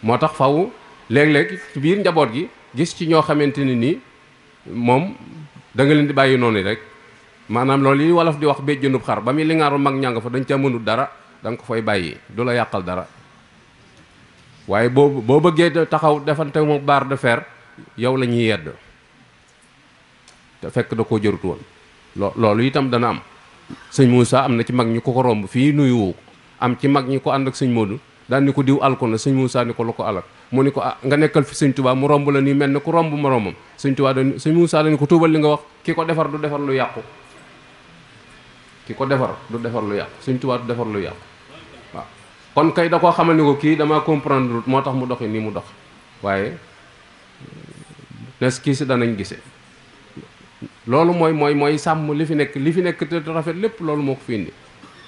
moo tax faw léeg-léeg ci biir njaboot gi gis ci ñoo xamante ni nii moom da nga leen di bàyyi noonu rek maanaam loolu yi wolof di wax béjjënub xar ba muy li ngaaru mag ñàng fa dañ ca mënul dara da nga ko fay bàyyi du la yàqal dara waaye boo bëggee taxaw defante moom barre de fer yow la ñuy yedd te fekk da koo jërut woon loolu itam dana am sëñ Moussa am na ci mag ñi ko romb fii nuyu ko am ci mag ñi ko ànd ak sëñ Modou daan ni ko diw alko na sëñ Moussa ni ko lu ko alak mu ni ko nga nekkal fi sëñ Touba mu romb la nii mel ni ku romb moroomam sëñ Moussa dañu ko tuubal li nga wax ki ko defar du defar lu yàqu ki ko defar du defar lu yàqu sëñ Touba du defar lu yàqu waaw kon kay da koo xamal ni ko kii damaa comprendre moo tax mu doxi nii mu dox waaye nes kii si danañ gise loolu mooy sàmm li fi nekk te rafet lépp loolu moo ko fi indi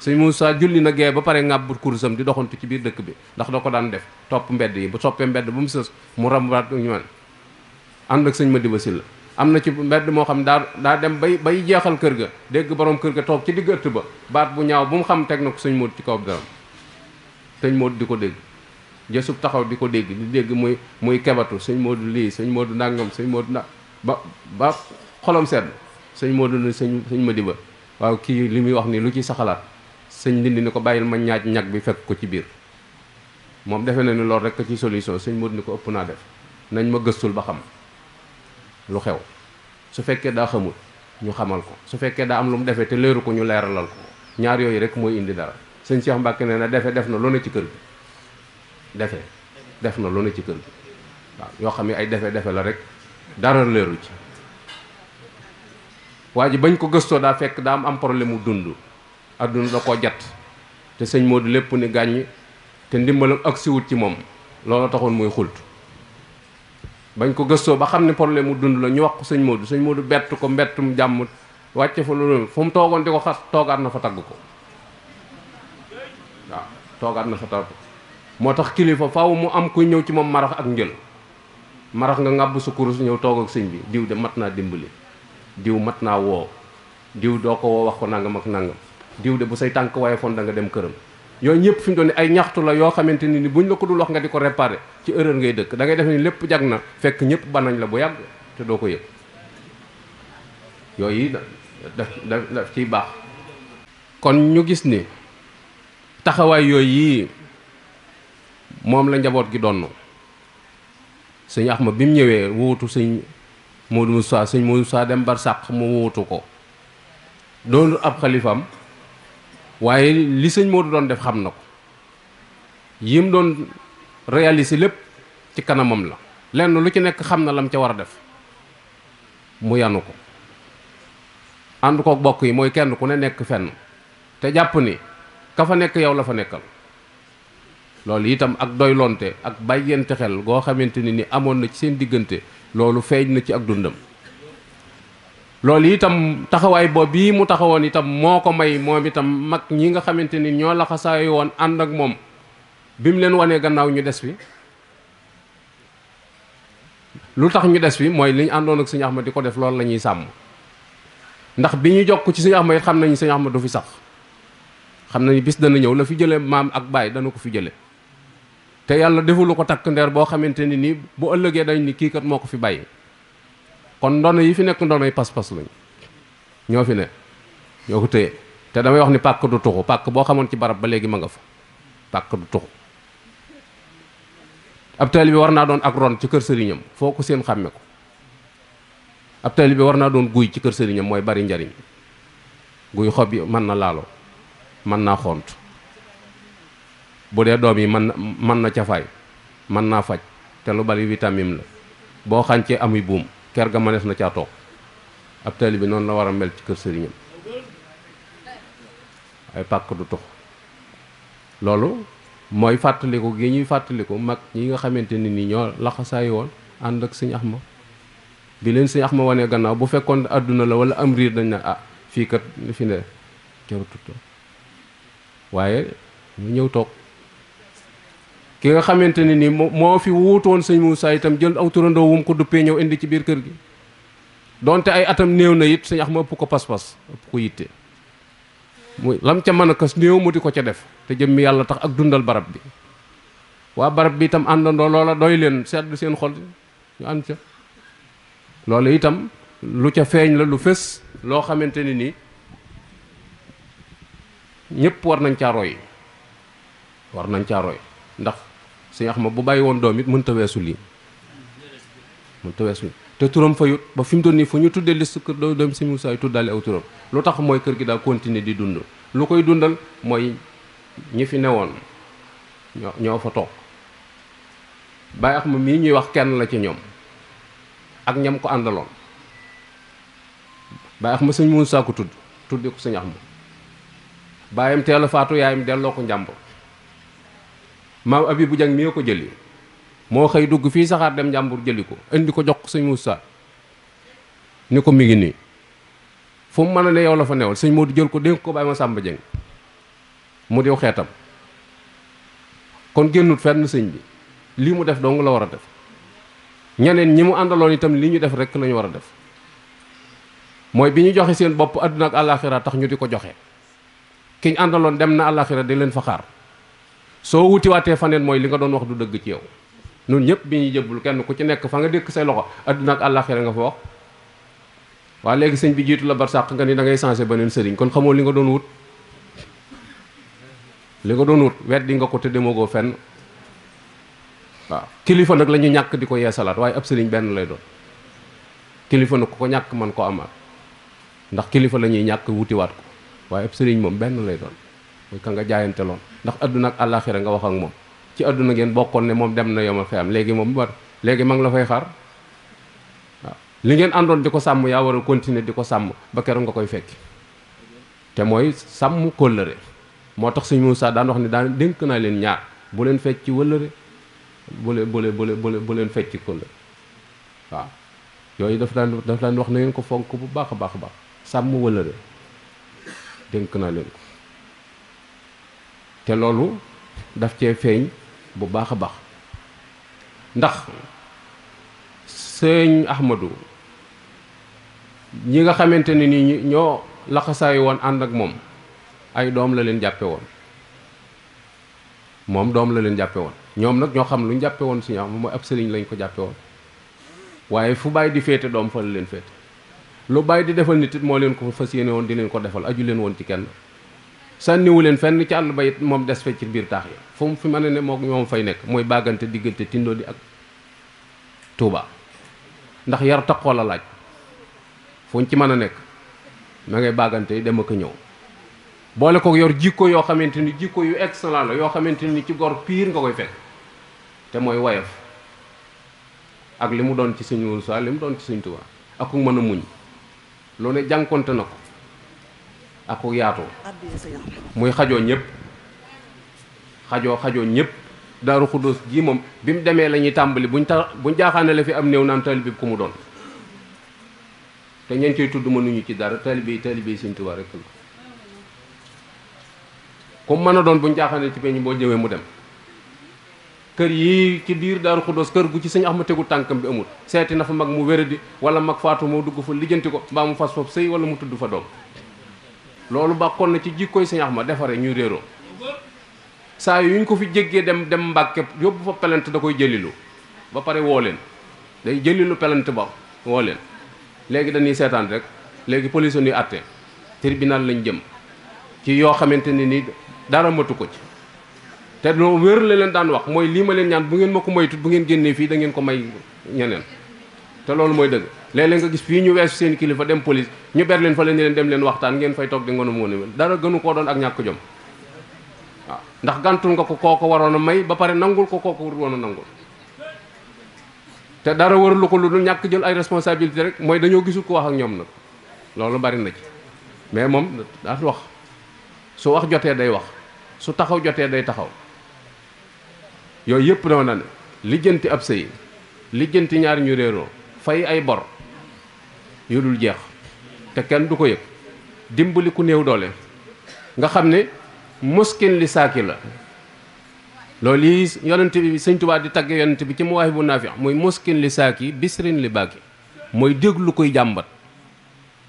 sëñ Moussa julli na gee ba pare ŋàbb kurusam di doxantu ci biir dëkk bi ndax da ko daan def topp mbedd yi bu soppee mbedd bu mu sës mu rambaat ñu man ànd ak sëñ Madiba Sylla am na ci mbedd moo xam daa dem bay jeexal kër ga dégg borom kër ga toog ci digg ëtt ba baat bu ñaaw bu mu xam teg na ko sëñ Modou ci kaw daram sëñ Modou di ko dégg jësub taxaw di ko dégg di dégg muy kebatu sëñ Modou lii sëñ Modou nangam sëñ Modou ba xolam sedd sëñ Modou ne sëñ Madiba waaw kii li muy wax ni lu ci sa xalaat sëñ Ndindi ni ko bàyyil ma ñaaj ñag bi fekk ko ci biir moom defe na ni loolu rek ci solution sëñ Modou ni ko ëpp naa def nañ ma gëstul ba xam lu xew su fekkee daa xamul ñu xamal ko su fekkee daa am lu mu defee te leeru ko ñu leeralal ko ñaar yooyu rek mooy indi dara sëñ Cheikh Mbacke nee na def na lu ne ci kër gi def na lu ne ci kër gi waaw yoo xam ne ay defe la rek dara leeru ci waa ji bañ ko gëstoo daa fekk daa am problème mu dund adduna da koo jat te sëñ Modou lépp ni gàññ te ndimbalam ak siwut ci moom loolu taxoon muy xult bañ ko gëstoo ba xam ne problème mu dund la ñu wax ko sëñ Modou bett ko mbettum jàmm wàcce fa lu fu mu toogoon di ko xas toogaat na fa tagg ko waaw toogaat na fa tagg ko moo tax kilifa faaw mu am kuy ñëw ci moom marax ak njël marax nga ngàbb sa kurus ñëw toog ak sëñ bi diw de mat naa dimbali diw mat naa woo diw doo ko woo wax ko nangam ak nangam diw de bu say tànk waaye fon da nga dem këram yooyu ñëpp fi mu doon ay ñaxtu la yoo xamante ni buñ la ko dul wax nga di ko réparé ci erreur ngay dëkk da ngay def ni lépp jag na fekk ñëpp banañ la bu yàgg te doo ko yëg yooyu daf ciy baax kon ñu gis ni taxawaay yooyu yi moom la njaboot gi donn sëñ Axma bi mu ñëwee wuutu sëñ Modou Moussa dem barsàq mu wuutu ko doon ab xalifam waaye li sëñ Modou doon def xam na ko yim doon réaliser lépp ci kanamam la lenn lu ci nekk xam na lam ca war a def mu yanu ko ànd kook bokk yi mooy kenn ku ne nekk fenn te jàpp ni ka fa nekk yow la fa nekkal loolu itam ak doylonte ak bàyyente xel goo xamante ni amoon na ci seen diggante loolu feeñ na ci ak dundam loolu itam taxawaay boobu bii mu taxawoon itam moo ko may moom itam mag ñi nga xamante ni ñoo laxasaayu woon ànd ak moom bi mu leen wanee gannaaw ñu des fi lu tax ñu des fi mooy li ñu àndoon ak sëñ Axma di ko def loolu la ñuy sàmm ndax bi ñu jokk ci sëñ Axma it xam nañu sëñ Axma du fi sax xam nañu bis dana ñëw la fi jële maam ak baay dana ko fi jële te yàlla defulu ko takk ndeer boo xamante ni nii bu ëllëgee dañ ni kii kat moo ko fi bàyyi kon ndono yi fi nekk ndonoy pas-pas lañ ñoo fi ne ñoo ko téye te damay wax ni pàkk du tuxu pàkk boo xamoon ci barab ba léegi ma nga fa pàkk du tuxu ab taalibe bi war naa doon ak ron ci kër sëriñam foo ko seen xàmme ko ab taalibe bi war naa doon guy ci kër sëriñam mooy bari njariñ guy xob yi mën na laalo mën naa xont bu dee doom yi mën na cafaay mën naa faj te lu bari vitamine la boo xàncee amuy buum ker ga mënees na caa toog ab taalibe bi noonu la war a mel ci kër sëriñam ay pàkk du tux loolu mooy fàttaliku gi ñuy fàttaliku mag ñi nga xamante ni ñoo laxasaayi woon ànd ak sëñ Axma bi leen sëñ Axma wanee gannaaw bu fekkoon àdduna la wala am riir dañ na fii kat li fi ne jarutut waaye ñu ñëw toog ki nga xamante ni moo fi wuutoon sëñ Moussa itam jël aw turandoo wum ko duppee ñëw indi ci biir kër gi donte ay atam néew na it sëñ Axma ëpp ko pas-pas ëpp ko yitte muy lam ca mën a kas néew mu di ko ca def te jëmmi yàlla tax ak dundal barab bi waa barab bi itam àndandoo loola doy leen sedd seen xol ñu ànd ca loolu itam lu ca feeñ la lu fës loo xamante ni ñëpp war nañ caa roy ndax sëñ Axma bu bàyyi woon doom it mënta weesu lii te turam fayut ba fi mu doon nii fu ñu tuddee liste kër doom sëñ Moussa yi tuddaale aw turam lu tax mooy kër gi daa continuer di dund lu koy dundal mooy ñi fi newoon ñoo fa toog Baye Axma mii ñuy wax kenn la ci ñoom ak ñam ko àndaloon Baye Axma sëñ Moussa ko tudde ko sëñ Axma baayam teel a faatu yaayam delloo ko njàmbur maam Abibu Jang mii ko jëli moo xëy dugg fii saxaar dem njàmbur jëli ko indi ko jox ko sëñ Moussa ni ko mi ngi nii fu mu mën a ne yow la fa newal sëñ Modou jël ko dénk ko Baye Massamba Jeng mu diw xeetam kon génnut fenn sëñ bi lii mu def dong la war a def ñeneen ñi mu àndaloon itam li ñu def rek la ñu war a def mooy bi ñu joxe seen bopp àdduna ak àllaaxira tax ñu di ko joxe ki ñu àndaloon dem na àllaaxira di leen fa xaar soo wutiwaatee faneen mooy li nga doon wax du dëgg ci yow ñun ñëpp bi ñuy jëbbul kenn ku ci nekk fa nga dékk say loxo àdduna ak àllaaxira nga fa wax waa léegi sëñ bi jiitu la barsàq nga ni da ngay changé beneen sëriñ kon xamoo li nga doon wut weddi nga ko te demagoo fenn waaw kilifa nag la ñu ñàkk di ko yeesalaat waaye ab sëriñ benn lay doon kilifa nag ku ko ñàkk man ko amaat ndax kilifa la ñuy ñàkk wutiwaat ko waaye ab sëriñ moom benn lay doon mooy ka nga jaayante loon ndax àdduna ak àllaaxira nga wax ak moom ci àdduna ngeen bokkoon ne moom dem na yomal fi am léegi moom léegi ma ngi la fay xaar waaw li ngeen àndoon di ko sàmm yaa war a continuer di ko sàmm ba keroog nga koy fekki te mooy sàmm kóllëre moo tax sëñ Moussa daan wax ne daan dénk naa leen ñaar bu leen fecc ci wëllëre bu leen fecc ci kóllëre waaw yooyu daf daan wax na ngeen ko fonk bu baax a baax a baax sàmm wëllëre dénk naa leen ko te loolu daf cee feeñ bu baax a baax ndax sëñ Ahmadou ñi nga xamante ne ni ñoo laxasaayu woon ànd ak moom ay doom la leen jàppe woon moom doom la leen jàppe woon ñoom nag ñoo xam lu ñu jàppe woon suñu am mooy ab sëriñ lañ ko jàppe woon waaye fu bàyyi di féete doom fa la leen féete lu bàyyi di defal nit it moo leen ko fas yéene woon di leen ko defal aju leen woon ci kenn sànniwu leen fenn ci àll ba it moom des fe ci biir taax yi fu mu fi mën a ne moom fay nekk mooy bàggante diggante Tindoo di ak Touba ndax yar taqoo la laaj fu ñu ci mën a nekk ma ngay bàggante yi dem ak a ñëw boole ko yor jikko yoo xamante ni jikko yu excellent la yoo xamante ni ci gor piir nga koy fekk te mooy woyof ak li mu doon ci sëñ Moussa li mu doon ci sëñ Touba ak ku mën a muñ loo ne jànkonte na ko ak ku yaatu muy xajoo ñëpp xajoo ñëpp Daaru Xuddoos ji moom bi mu demee la ñuy tàmbali buñ jaaxaane la fi am néew naan taalibe bi ku mu doon te ñeen koy tudd mënuñu ci dara taalibe yi sëñ Touba rek la comme mën a doon buñ jaaxaane ci peñ boo jëwee mu dem kër yi ci biir Daaru Xuddoos kër gu ci sëñ Axma tegu tànkam bi amul seeti na fa mag mu wéradi wala mag faatu moo dugg fa lijjanti ko mbaa mu fas foofu sëy wala mu tudd fa doom loolu bàkkoon na ci jikkoy sëñ Axma defare ñu réeroo saa yu ñu ko fi jéggee dem Mbàkke yóbbu fa pelante da koy jëlilu ba pare woo leen day jëlilu pelante ba woo leen léegi dañuy seetaan rek léegi police ñuy àtte tribunal lañ jëm ci yoo xamante ne ni dara matu ko ci te loolu wér la leen daan wax mooy lii ma leen ñaan bu ngeen ma ko moytut bu ngeen génnee fii da ngeen ko may ñeneen te loolu mooy dëgg léeg-léeg nga gis fii ñu weesu seen kilifa dem police ñu ber leen fa leen leen dem leen waxtaan ngeen fay toog di ngoonu moo ne dara gënu koo doon ak ñàkk jom waaw ndax gàntul nga ko kooko waroon a may ba pare nangul ko kooku waroon a nangul te dara waralu ko lu dul ñàkk jël ay responsabilité rek mooy dañoo gisul ko wax ak ñoom nag loolu bari na ci mais moom daa wax su wax jotee day wax su taxaw jotee day taxaw yooyu yëpp dama na ne lijjanti ab sëy lijjanti ñaar ñu réeroo fay ay bor yu dul jeex te kenn du ko yëg dimbali ku néew doole nga xam ne muskin li saaki la loolu yi yonent bi sëñ Tuubaa di tagge yonent bi ci Mawaahibu Naafi' muy muskin li saaki bisrin li baaki mooy déglu koy jàmbat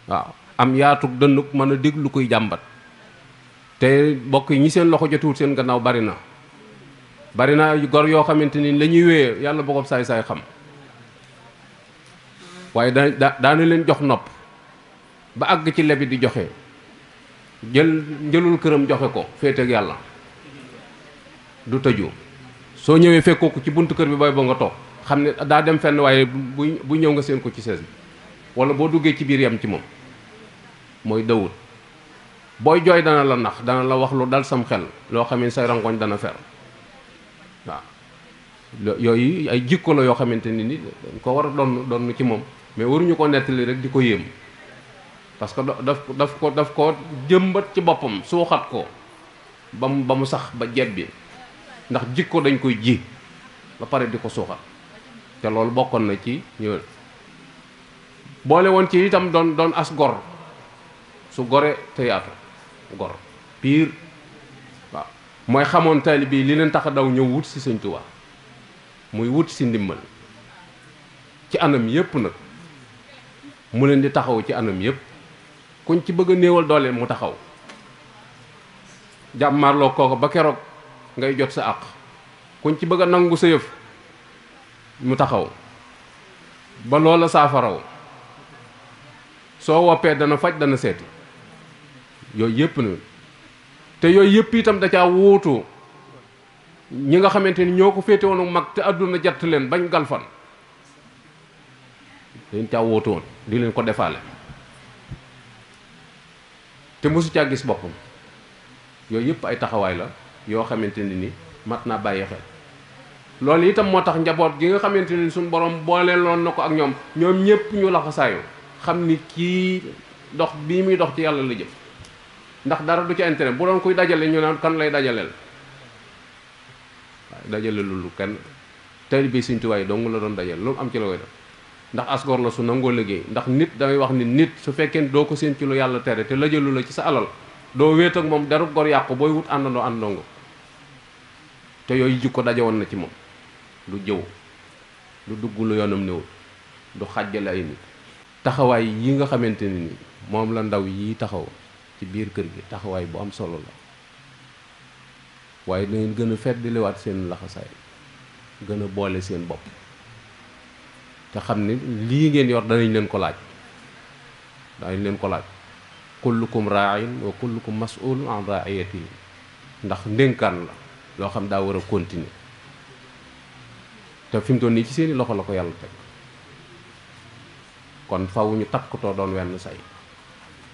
waaw am yaatug dënnuk mën a déglu koy jàmbat te bokk yi ñi seen loxo jotuwut seen gannaaw bari na gor yoo xamante ni la ñuy wéyee yàlla bokkam saay-saay xam waaye daana leen jox nopp ba àgg ci lebi di joxe jëlul këram joxe ko féete ak yàlla du tëju soo ñëwee fekkoo ko ci buntu kër bi bay ba nga toog xam ne daa dem fenn waaye bu ñëw nga seen ko ci sees bi wala boo duggee ci biir yam ci moom mooy dawut booy jooy dana la nax dana la wax lu dal sam xel loo xam ne say rangoñ dana fer waaw yooyu ay jikko la yoo xamante ni dañ ko war a doon ci moom mais waruñu ko nettali rek di ko yéem parce que daf ko jëmbat ci boppam suuxat ko ba mu sax ba jebbi ndax jikko dañ koy ji ba pare di ko suuxat te loolu bokkoon na ci ñu boole woon ci itam doon as gor su gore te yaatu gor piir waaw mooy xamoon taalibe yi li leen tax a daw ñëw wut si sëñ Tuubaa muy wut si ndimbal ci anam yépp nag mu leen di taxaw ci anam yépp kuñ ci bëgg a néewal doole mu taxaw jàmmaarloo kooko ba keroog ngay jot sa àq kuñ ci bëgg a nangu sa yëf mu taxaw ba loola saafaraw soo woppee dana faj dana seeti yooyu yépp na te yooyu yépp itam da caa wuutu ñi nga xamante ni ñoo ko féete woon mag te àdduna jatt leen bañ galfan leen caa wuutu woon di leen ko defaale te mosu caa gis boppam yooyu yépp ay taxawaay la yoo xamante ni mat naa bàyyi xel loolu itam moo tax njaboot gi nga xamante ni suñu borom booleeloon na ko ak ñoom ñépp ñu laxasaayu xam ni kii dox bii muy dox ci yàlla la jëm ndax dara du ci intérêt bu doon kuy dajale ñu naan kan lay dajaleel waaye dajale lu kenn taalibe Sëñ Tuubaa yi dong la doon dajale loolu am ci la koy def ndax asgor la su nangoo liggéey ndax nit damay wax ni nit su fekkee doo ko seen ci lu yàlla tere te lajalu la ci sa alal doo wéet ak moom derub gor yàqu booy wut àndandoo àndandoo te yooyu jikko daje woon na ci moom du jëw du dugg lu yoonam néewul du xàjjale ay nit taxawaay yi nga xamante ni moom la ndaw yi taxaw ci biir kër gi taxawaay bu am solo la waaye da ngeen gën a feddliwaat seen laxasaay gën a boole seen bopp te xam ni lii ngeen yor danañ leen ko laaj kullukum raa'in wa kullukum mas'ulun an ra'iyatihi ndax ndénkaan la loo xam daa war a continuer te fi mu toll nii ci seeni loxo la ko yàlla teg kon faw ñu takkutoo doon wenn say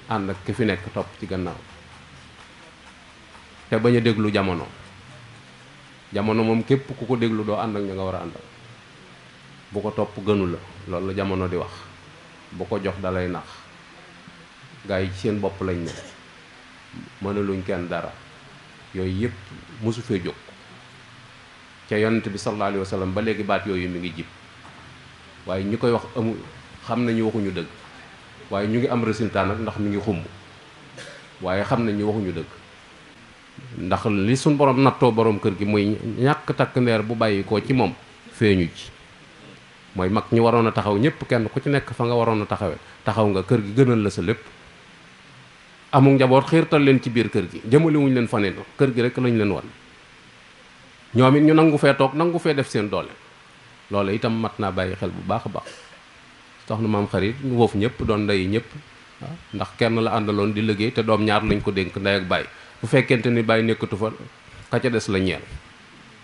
ànd ak ki fi nekk topp ci gannaaw te bañ a déglu jamono moom képp ku ko déglu doo ànd ak ña nga war a àndal bu ko topp gënu la loolu la jamono di wax bu ko jox dalay nax gaa yi ci seen bopp lañ ne mënaluñ kenn dara yooyu yëpp mosu fee jóg ca yonent bi sallallahu alayhi wa sallam ba léegi baat yooyu mi ngi jib waaye ñi koy wax amul xam nañu waxuñu dëgg waaye ñu ngi am résultat nag ndax mi ngi xumb waaye xam nañu waxuñu dëgg ndax li suñ borom nattoo borom kër gi muy ñàkk takk ndeer bu bàyyi ko ci moom feeñu ci mooy mag ñi waroon a taxaw ñëpp kenn ku ci nekk fa nga waroon a taxawe taxaw nga kër gi gënal la sa lépp amul njaboot xiirtal leen ci biir kër gi jëmale wuñ leen faneen kër gi rek lañ leen wan ñoom it ñu nangu fee toog nangu fee def seen doole loolu itam mat naa bàyyi xel bu baax a baax soxna maam xarit ñu woof ñëpp doon ndey ñëpp ndax kenn la àndaloon di liggéey te doom ñaar lañ ko dénk ndey ak baay bu fekkente ni baay nekkatu fa ka ca des la ñeel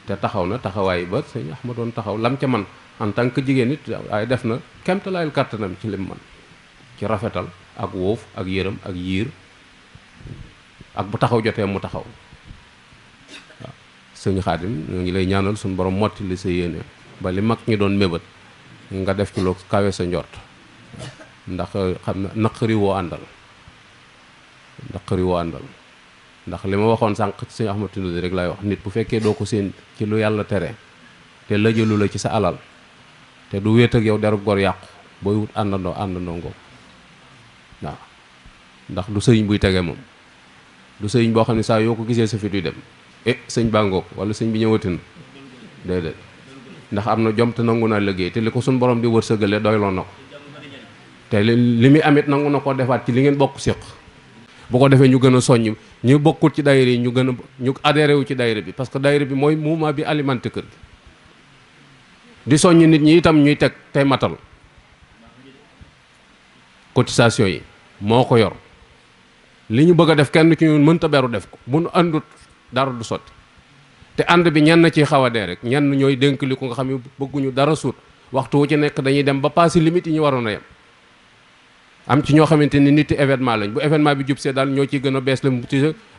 te taxaw na taxawaay ba sëñ Ahmad doon taxaw lam ca man en tant que jigéen it waaye def na kemtalaayul kàttanam ci lim man ci rafetal ak woof ak yërëm ak yiir ak bu taxaw jotee mu taxaw waaw sëñ Xaadim ñoo ngi lay ñaanal suñu borom motti li sa yéene ba li mag ñi doon mébét nga def ci lu kawe sa njort ndax xam na naqari woo àndal ndax li ma waxoon sànq ci sëñ Ahmad Tindodi rek lay wax nit bu fekkee doo ko seen ci lu yàlla tere te lëjalu la ci sa alal te du wéet ak yow derub gor yàqu booy wut àndandoo ngoo waaw ndax du sëriñ buy tege moom du sëriñ boo xam ne saa yoo ko gisee sa fit yu dem sëñ baa ngoog wala sëñ bi ñëwatin déedéet ndax am na jom te nangu naa liggéey te li ko suñ borom di wërsëgale doyloo na ko te li muy amit nangu na koo defaat ci li ngeen bokk séq bu ko defee ñu gën a soññ ñu bokkul ci daayira yi ñu adhéré wu ci daayira bi parce que daayira bi mooy mouvement bi alimenté kër gi di soññ nit ñi itam ñuy teg tey matal cotisation yi moo ko yor li ñu bëgg a def kenn ci ñun mënta beru def ko bu nu àndut dara du sotti te ànd bi ñenn ci xaw a dee rek ñenn ñooy dénk li ko nga xam ne bëgguñu dara suut waxtu wu ci nekk dañuy dem ba passé limite yi ñu waroon a yem am ci ñoo xamante ni nit événement lañ bu événement bi jub see daal ñoo ciy gën a bees la mu ci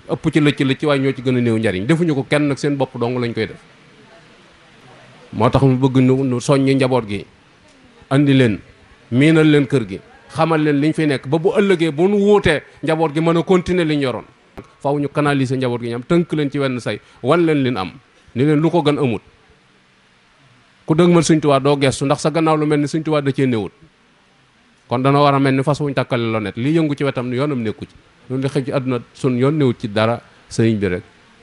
ëpp ci lëcc waaye ñoo ci gën a néew njariñ defuñu ko kenn nag seen bopp dong lañ koy def moo tax mu bëgg nu soññi njaboot gi andi leen miinal leen kër gi xamal leen liñ fi nekk ba bu ëllëgee bu nu wuutee njaboot gi mën a continuer liñ yoroon faw ñu canaliser njaboot gi ñam tënk leen ci wenn say wan leen am ni leen lu ko gën amut ku dëgg mal Sëñ Tuubaa doo gestu ndax sa gannaaw lu mel ni Sëñ Tuubaa da cee néewut kon dana war a mel ni fas wuñ takkale lonet li yëngu ci wetam yoonam nekku ci loolu li xëy ci àdduna sun yoon néewut ci dara sëriñ bi rek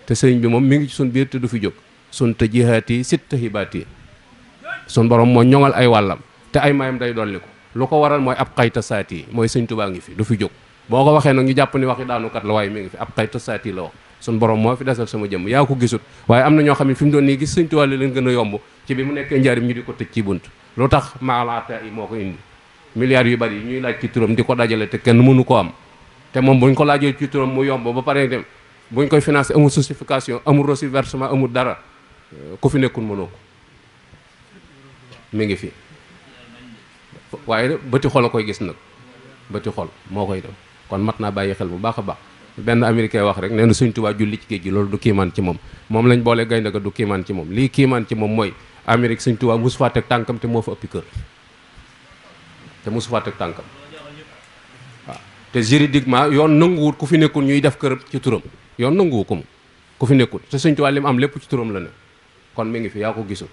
te sëriñ bi moom mi ngi ci sun biir te du fi jóg sun te jihaati sit te xibaati sun borom moo ñoŋal ay wàllam te ay mayam day dolli ko lu ko waral mooy ab xayta saati mooy sëñ Tuubaa ngi fi du fi jóg boo ko waxee nag ñu jàpp ni waxi daanukat la waaye mi ngi fi ab xayta saati la wax sun borom moo fi desal sama jëmm yaa ko gisut waaye am na ñoo xam ne fi mu doon nii gis sëñ Tuubaa li leen gën a yomb ci bi mu nekkee njaarim ñu di ko tëj ci bunt lu tax maalaata yi moo ko indi milliards yu bari yi ñuy laaj ci turam di ko dajale te kenn mënu ko am te moom buñ ko laajee ci turam mu yomb ba pare dem buñ koy financé amul justification amul reçu versement amul dara ku fi nekkul mënoo ko mi ngi fi waaye bëti xol a koy gis nag bëti xol moo koy def kon mat naa bàyyi xel bu baax a baax benn américain wax rek nee na Sëñ Tuubaa julli ci géej gi loolu du kiimaan ci moom moom lañ boole gaynde ga du kiimaan ci moom lii kiimaan ci moom mooy Amérique Sëñ Tuubaa mosu faa teg tànkam te moo fa ëppi kër te mosu faa teg tànkam waaw te juridiquement yoon nanguwut ku fi nekkul ñuy def kër ci turam yoon nanguwu ko mu ku fi nekkul te Sëñ Tuubaa li mu am lépp ci turam la ne kon mi ngi fi yaa ko gisul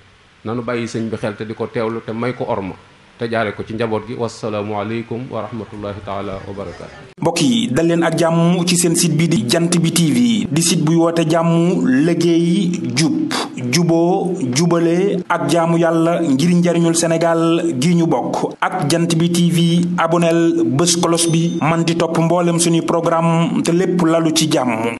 nanu bàyyi sëñ bi xel te di ko teewlu te may ko orma te jaare ko ci njaboot gi wasalaamualeykum wa rahmatullahi taala wa barakaatu. mbokk yi dal leen ak jàmm ci seen site bi di jant bi TV di site buy woote jàmm liggéey jub juboo jubale ak jaamu yàlla ngir njariñul Sénégal gi ñu bokk ak jant bi TV aboneel bés kolos bi man di topp mboolem suñuy programme te lépp lalu ci jàmm.